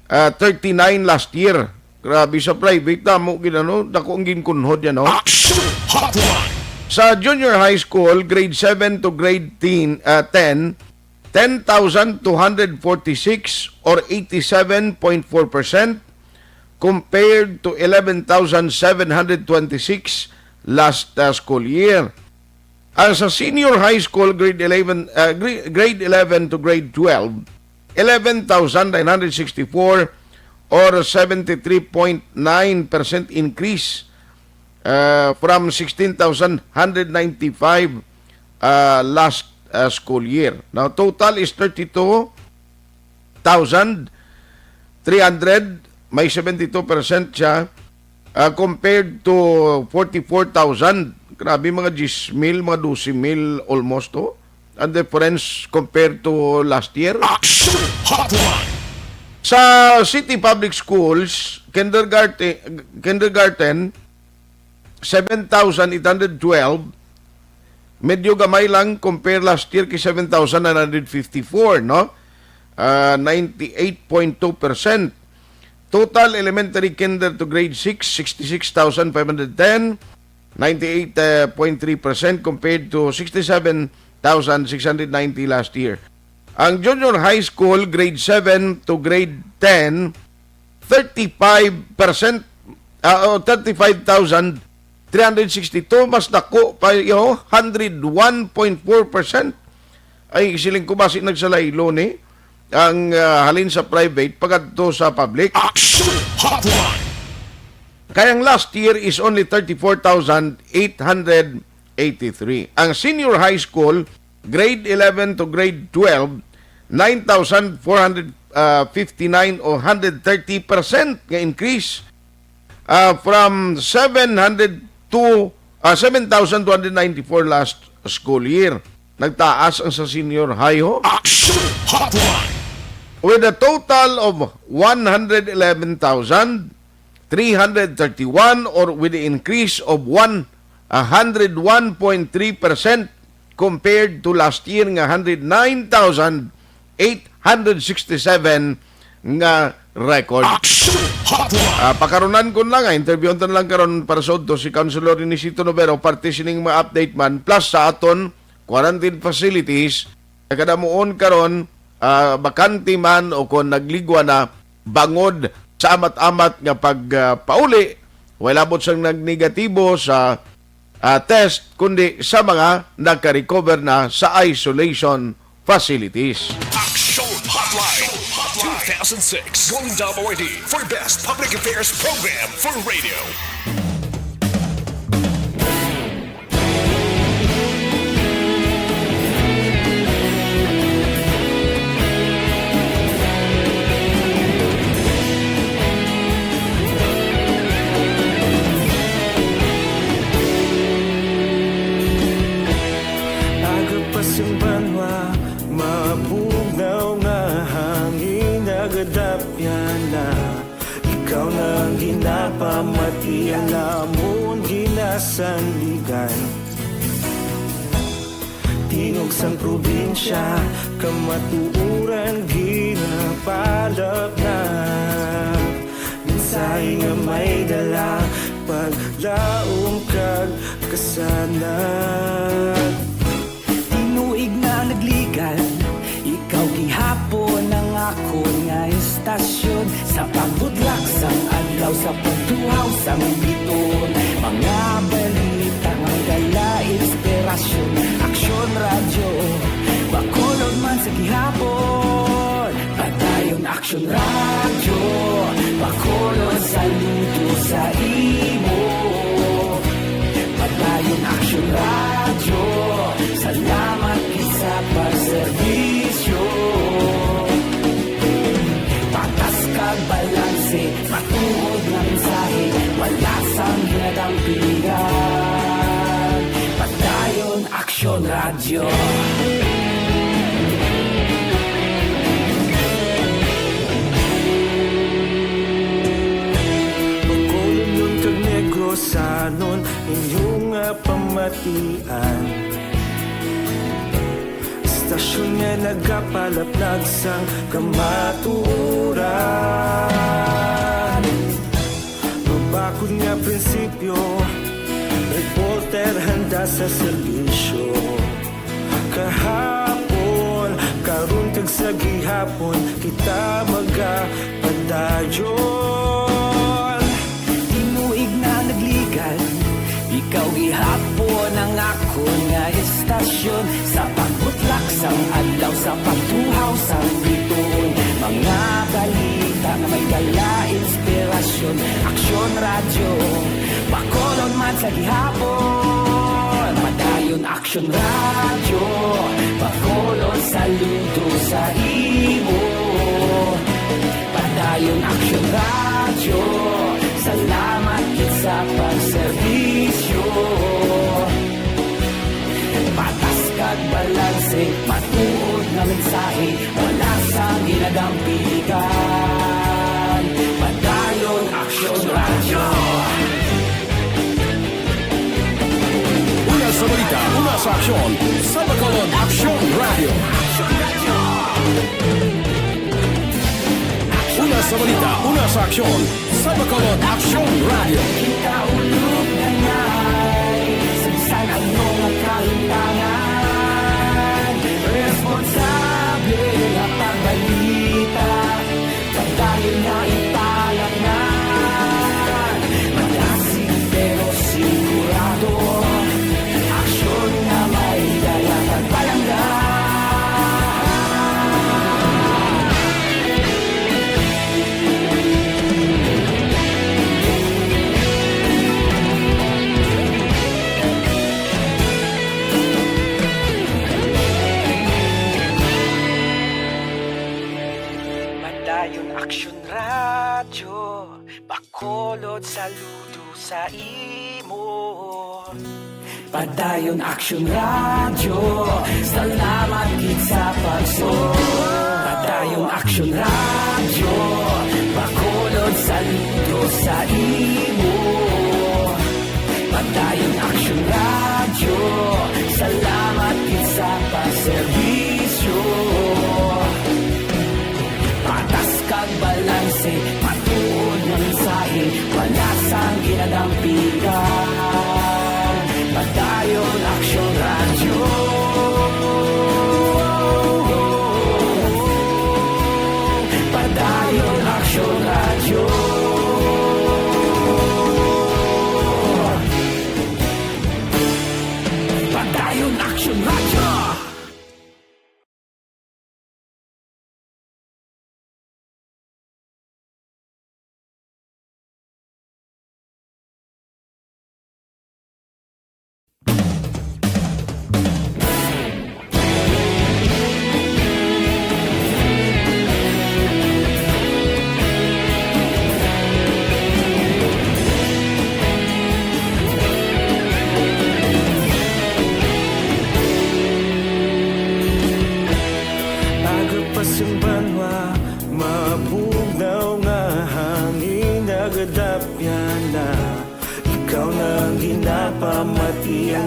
ah, thirty-nine last year. Grabe, sa private, damo gid, ano, dako ang ginkunhod yan, no? Action Hotline. Sa junior high school, grade seven to grade ten, ah, ten, ten thousand two hundred forty-six or eighty-seven point four percent compared to eleven thousand seven hundred twenty-six last, uh, school year. Ang sa senior high school, grade eleven, uh, gre-, grade eleven to grade twelve, eleven thousand nine hundred sixty-four or seventy-three point nine percent increase, uh, from sixteen thousand one hundred ninety-five, uh, last, uh, school year. Now, total is thirty-two thousand three hundred, may seventy-two percent siya, ah, compared to forty-four thousand. Grabe, mga diyes mil, mga dose mil almost, oh. Ang difference compared to last year. Action Hotline. Sa City Public Schools, kindergarten, kindergarten, seven thousand eight hundred twelve, medyo gamay lang compare last year kay seven thousand nine hundred fifty-four, no? Ah, ninety-eight point two percent. Total elementary kinder to grade six, sixty-six thousand five hundred ten, ninety-eight point three percent compared to sixty-seven thousand six hundred ninety last year. Ang junior high school, grade seven to grade ten, thirty-five percent, ah, oh, thirty-five thousand three hundred sixty-two, mas dako pa, yo, hundred one point four percent. Ay, siling ko, basi nagsalaylo ni ang, ah, halin sa private pagadto sa public. Action Hotline. Kay ang last year is only thirty-four thousand eight hundred eighty-three. Ang senior high school, grade eleven to grade twelve, nine thousand four hundred fifty-nine o hundred thirty percent nga increase, ah, from seven hundred two, ah, seven thousand two hundred ninety-four last school year. Nagtaas ang sa senior high, ho. Action Hotline. With a total of one hundred eleven thousand three hundred thirty-one, or with the increase of one, a hundred one point three percent compared to last year nga hundred nine thousand eight hundred sixty-seven nga record. Action Hotline. Ah, pakarunan ko na nga, interviewon ta na lang karon para sa udto si Councilor Inesito Novero, parte sining mga update man, plus sa aton quarantine facilities, nagadamuon karon, ah, bakante man o kon nagligwa na bangod sa amat-amat nga pag, ah, pauli, way labot sang nagnegatibo sa, ah, test, kundi sa mga nakarecover na sa isolation facilities. Action Hotline two thousand six Golden Dove Awardee for Best Public Affairs Program for Radio. Agapas ang banwa, mabugnaw nga hangin, nagadapya na. Ikaw na ang ginapa Pamati ang amon ginasandigan. Tingog sang probinsya, kamatuoran ginapalapnap. Mensahe nga may dala, paglaom kag kasanag. Tinuig na nagligan, ikaw gihapon ang akon nga estasyon. Sa pagbudlak sang adlaw, sa pagtuhaw sang bituon, mga balita nga dala inspirasyon. Aksyon Radyo, Bacolod man sa gihapon. Padayon Aksyon Radyo, Bacolod, saludo sa imo. Padayon Aksyon Radyo, salamat gid sa pagserbisyo. Patas kag balanse, matuod nga mensahe, wala sang ginadampigan. Padayon Aksyon Radyo. Bacolodnon kag Negrosanon, inyo nga pamatian. Estasyon nga nagapalaplag sang kamatuoran. Mabakod nga prinsipyo, reporter handa sa serbisyo. Kahapon, karon kag sa gihapon, kita magapadayon. Tinuig na nagligan, ikaw gihapon ang akon nga estasyon. Sa pagbutlak sang adlaw, sa pagtuhaw sang bituon, mga balita nga may dala inspirasyon. Aksyon Radyo, Bacolod man sa gihapon. Padayon Aksyon Radyo, Bacolod, saludo sa imo. Padayon Aksyon Radyo, salamat gid sa pagserbisyo. Patas kag balanse, matuod nga mensahe, wala sang ginadampigan. Padayon Aksyon Radyo. Una sa balita, una sa aksyon, sa Bacolod Aksyon Radyo. Una sa balita, una sa aksyon, sa Bacolod Aksyon Radyo. Kita ulog na ngay, sa bisan ano nga kahimtangan, responsable nga pagbalita. Padayon nga ipalaknag, malasig pero sigurado. Aksyon nga may dala kag palangga. Padayon Aksyon Radyo, Bacolod, saludo sa imo. Padayon Aksyon Radyo, salamat gid sa pagsuot. Padayon Aksyon Radyo, Bacolod, saludo sa imo. Padayon Aksyon Radyo, salamat gid sa pagserbisyo. Patas kag balanse, matuod nga mensahe, wala sang ginadampigan. Padayon Aksyon Radyo.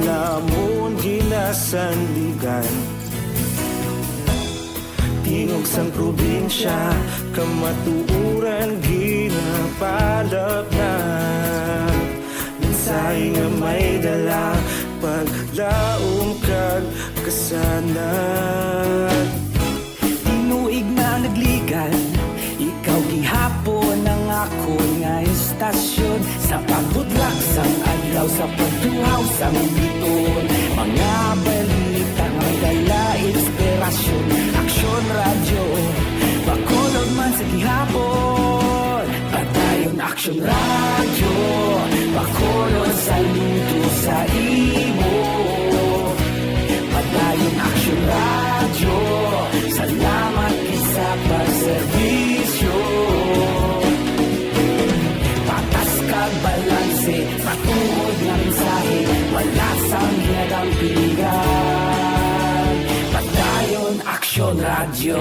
Lamon ginasandigan, tingog sang probinsya, kamatuoran ginapalapnag. Mensahe nga may dala, paglaom kag kasanag. Tinuig na nagligan, ikaw gihapon ang akon nga estasyon. Sa pagbutlak sang adlaw, sa pagtuhaw sang biton, mga balita nga may dala inspirasyon. Aksyon Radyo, Bacolod man sa gihapon. Padayon Aksyon Radyo, Bacolod saludo sa imo. Padayon Aksyon Radyo, salamat gid sa pagserbisyo. Patas kag balanse, matuod nga mensahe, wala sang ginadampigan. Padayon Aksyon Radyo.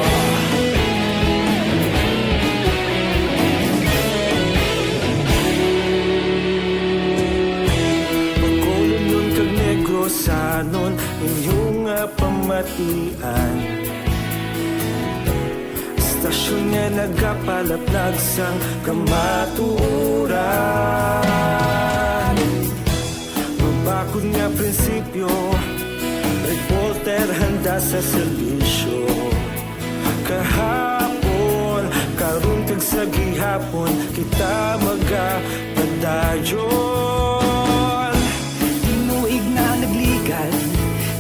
Bacolodnon kag Negrosanon, inyo nga pamatian. Estasyon nga nagapalaplag sang kamatuoran. Mabakod nga prinsipyo, reporter handa sa serbisyo. Kahapon, karon kag sa gihapon, kita magapadayon. Tinuig na nagligan,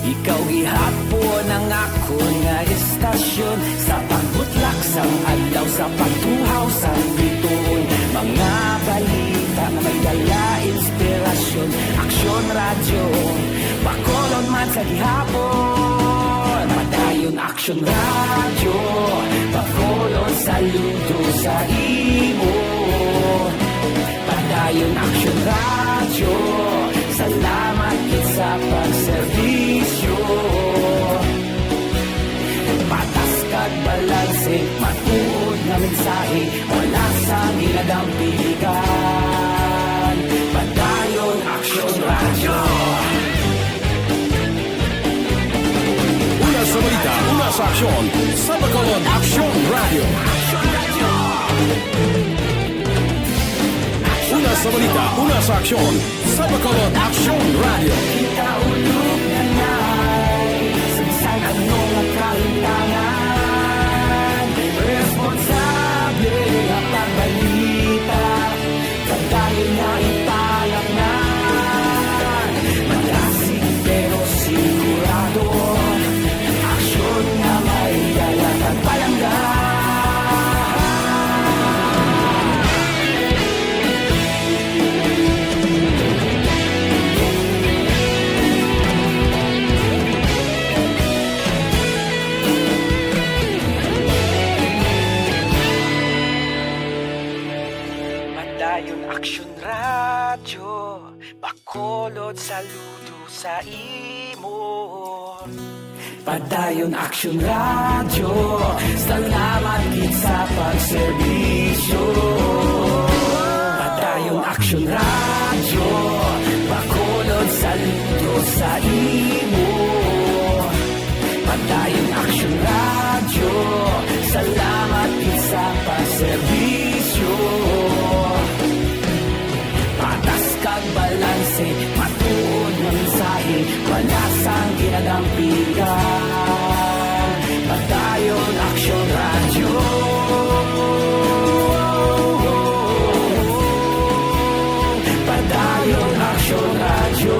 ikaw gihapon ang akon nga estasyon. Sa pagbutlak sang adlaw, sa pagtuhaw sang biton, mga balita nga may dala inspirasyon. Aksyon Radyo, Bacolod man sa gihapon. Padayon Aksyon Radyo, Bacolod saludo sa imo. Padayon Aksyon Radyo, salamat gid sa pagserbisyo. Patas kag balanse, matuod nga mensahe, wala sang ginadampigan. Padayon Aksyon Radyo. Una sa balita, una sa aksyon, sa Bacolod Aksyon Radyo. Una sa balita, una sa aksyon, sa Bacolod Aksyon Radyo. Kita ulog na nay, sa bisan ano nga kahitangan, responsable nga pagbalita, padayon nga ipalapngan. Malasig pero sigurado, aksyon nga may dala kag palangga. Padayon Aksyon Radyo, Bacolod saludo sa imo. Padayon Aksyon Radyo, salamat gid sa pagserbisyo. Padayon Aksyon Radyo, Bacolod saludo sa imo. Padayon Aksyon Radyo, salamat gid sa pagserbisyo. Patas kag balanse, matuod nga mensahe, wala sang ginadampigan. Padayon Aksyon Radyo. Padayon Aksyon Radyo.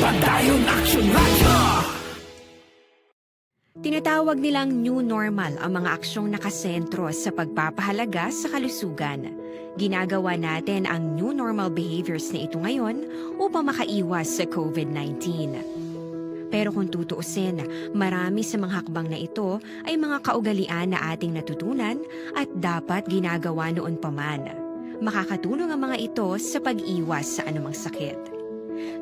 Padayon Aksyon Radyo. Tinatawag nilang new normal ang mga aksyong nakasentro sa pagpapahalaga sa kalusugan. Ginagawa natin ang new normal behaviors na ito ngayon upang makaiwas sa covid nineteen. Pero kung tutuusin, marami sa mga hakbang na ito ay mga kaugalian na ating natutunan at dapat ginagawa noon pa man. Makakatulong ang mga ito sa pag-iwas sa anumang sakit.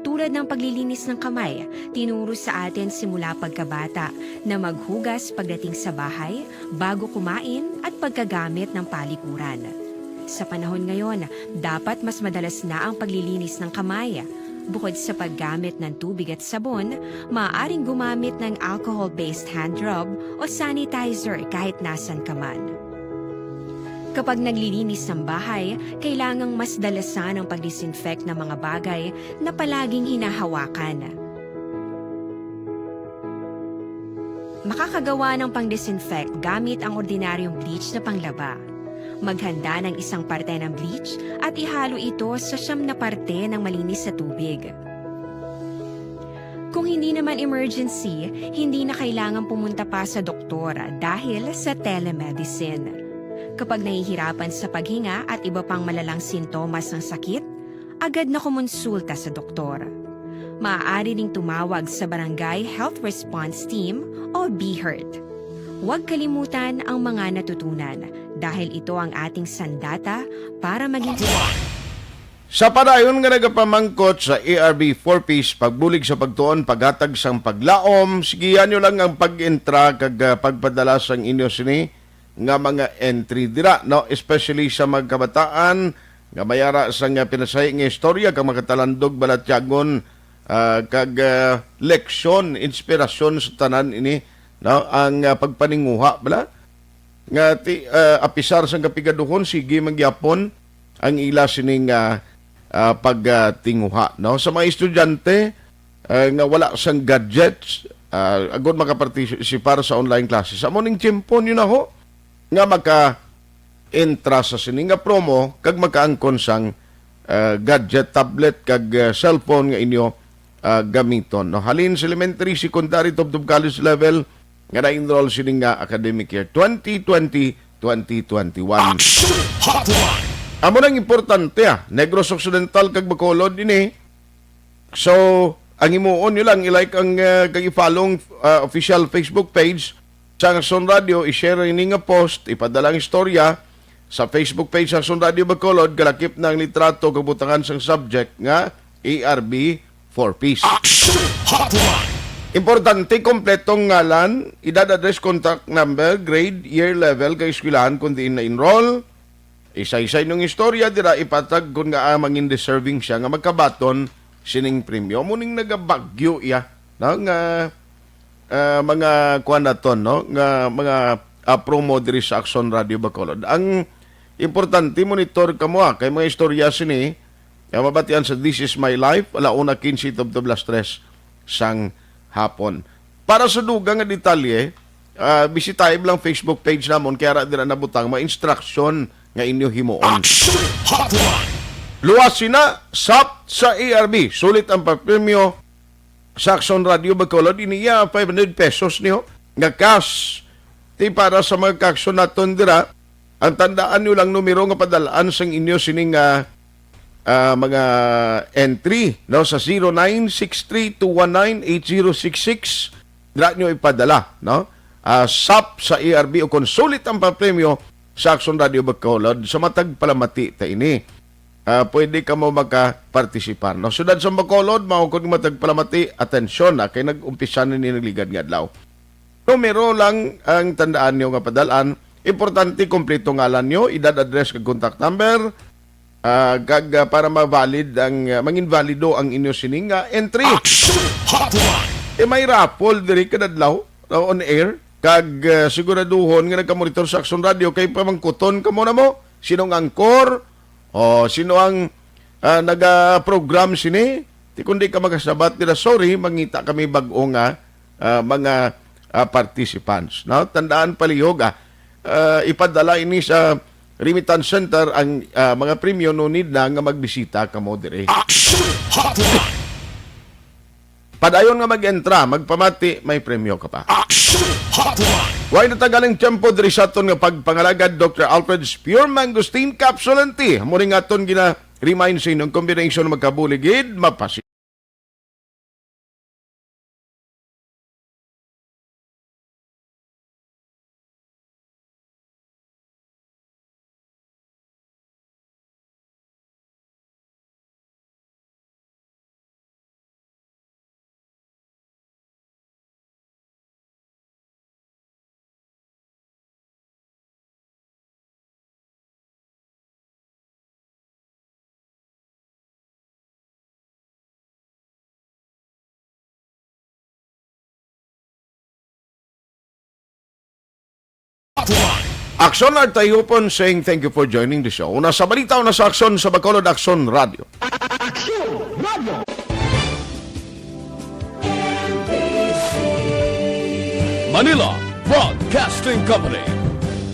Tulad ng paglilinis ng kamay, tinuro sa atin simula pagkabata na maghugas pagdating sa bahay, bago kumain, at pagkagamit ng palikuran. Sa panahon ngayon, dapat mas madalas na ang paglilinis ng kamay. Bukod sa paggamit ng tubig at sabon, maaaring gumamit ng alcohol-based hand rub o sanitizer kahit nasan ka man. Kapag naglilinis ng bahay, kailangang mas dalasan ang pag-disinfect ng mga bagay na palaging hinahawakan. Makakagawa ng pang-disinfect gamit ang ordinaryong bleach na panglaba. Maghanda ng isang parte ng bleach at ihalo ito sa siyam na parte ng malinis na tubig. Kung hindi naman emergency, hindi na kailangan pumunta pa sa doktor dahil sa telemedicine. Kapag nahihirapan sa paghinga at iba pang malalang sintomas ng sakit, agad na kumonsulta sa doktor. Maaari ring tumawag sa Barangay Health Response Team o BHERT. Huwag kalimutan ang mga natutunan dahil ito ang ating sandata para maging Sa padayon nga nagapamangkot sa A R B four Ps, pagbulig sa pagtuon, paghatag sang paglaom, sigihan nyo lang ang pag-entra kag, ah, pagpadala sang inyo sini nga mga entry dira, no? Especially sa mga kabataan nga may ara sang, ah, pinasahi nga istorya kag makatalandog balatyagon, ah, kag, ah, leksyon, inspirasyon sa tanan ini, no? Ang, ah, pagpaninguha bala nga ti, ah, apisar sang kapigaduhon, sige man gyapon ang ila sining, ah, ah, pagtinguha, no? Sa mga estudyante, ah, nga wala sang gadgets, ah, agud makapartisipar sa online classes. Amo ning tiyempo nyo na ho nga maka-entra sa sini nga promo kag makaangkon sang, ah, gadget, tablet kag, ah, cellphone nga inyo, ah, gamiton, no? Halin sa elementary, secondary, tubtob college level nga na-enroll sini nga academic year twenty twenty, twenty twenty-one. Action Hotline! Amo nang importante, ah. Negros Occidental kag Bacolod ini. So, ang himuon nyo lang, i-like ang, ah, kag i-follow ang, ah, official Facebook page sa Aksyon Radio, i-share ini nga post, ipadala ang istorya sa Facebook page sa Aksyon Radio Bacolod, kalakip na ang litrato kag butangan sang subject nga A R B four Ps. Action Hotline! Importante, kompletong ngalan, edad, address, contact number, grade, year, level, kag eskwelahan kung diin na-enroll. Isa-isa inyong istorya dira ipatag kon ngaa mangin deserving siya nga magkabaton sining premyo. Amo ning nagabagyo iya, no, nga, ah, mga kuan naton, no, nga mga, ah, promo diri sa Aksyon Radio Bacolod. Ang importante, monitor kamo, ah, kay mga istorya sini nga mabatian sa This Is My Life, ala una quince tubtob las tres sang hapon. Para sa dugang nga detalye, ah, bisitahi lang Facebook page namon, kay ara dira nabutang mga instruction nga inyo himuon. Action Hotline! Luwas sina, sap sa A R B. Sulit ang papremyo sa Aksyon Radio Bacolod. Ini iya five hundred pesos niyo nga cash. Ti para sa mga kaaksyon naton dira, ang tandaan niyo lang numero nga padalaan sang inyo sining, ah, ah, mga entry, no, sa zero nine six three two one nine eight zero six six. Dira nyo ipadala, no? Ah, sap sa A R B o kon sulit ang papremyo sa Aksyon Radio Bacolod sa matag palamati ta ini. Ah, pwede kamo makapartisipar, no? Siyudad sa Bacolod, mao kon matag palamati, atensyon, ah, kay nag-umpisa na ni nagligad nga adlaw. Numero lang ang tandaan nyo nga padalaan. Importante, kompleto ngalan nyo, edad, address, kag contact number. Ah, kag, ah, para ma-valid ang, ah, mangin valido ang inyo sining nga entry. Action Hotline! Eh, may raffle diri kadadlaw, uh, on air. Kag, ah, siguraduhon nga nagkamonitor sa Action Radio kay pamangkuton kamo na mo. Sino ang anchor? O sino ang, ah, naga-program sini? Ti kundi ka magasabat nila, sorry, mangita kami bag-o nga, ah, mga, ah, participants, no? Tandaan palihog, ah, ah, ipadala ini sa remittance center ang, ah, mga premyo, no need na nga magbisita kamo diri. Action Hotline! Padayon nga mag-entra, magpamati, may premyo ka pa. Action Hotline! Way natagaling tiyempo diri sa aton nga pagpangalagad, Doctor Alfred's Pure Mangosteen Capsule and Tea. Amo ning aton gina-remind sa inyong combination, magkabulig gid, mapasi- Aksyon Artayupon saying thank you for joining the show. Una sa balita, una sa aksyon sa Bacolod Aksyon Radio. Manila Broadcasting Company.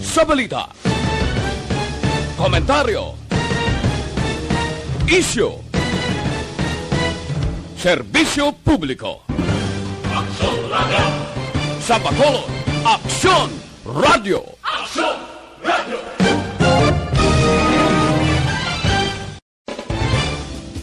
Sa balita, komentaryo, isyu, serbisyo publiko. Aksyon Radio. Sa Bacolod, Aksyon Radio. Aksyon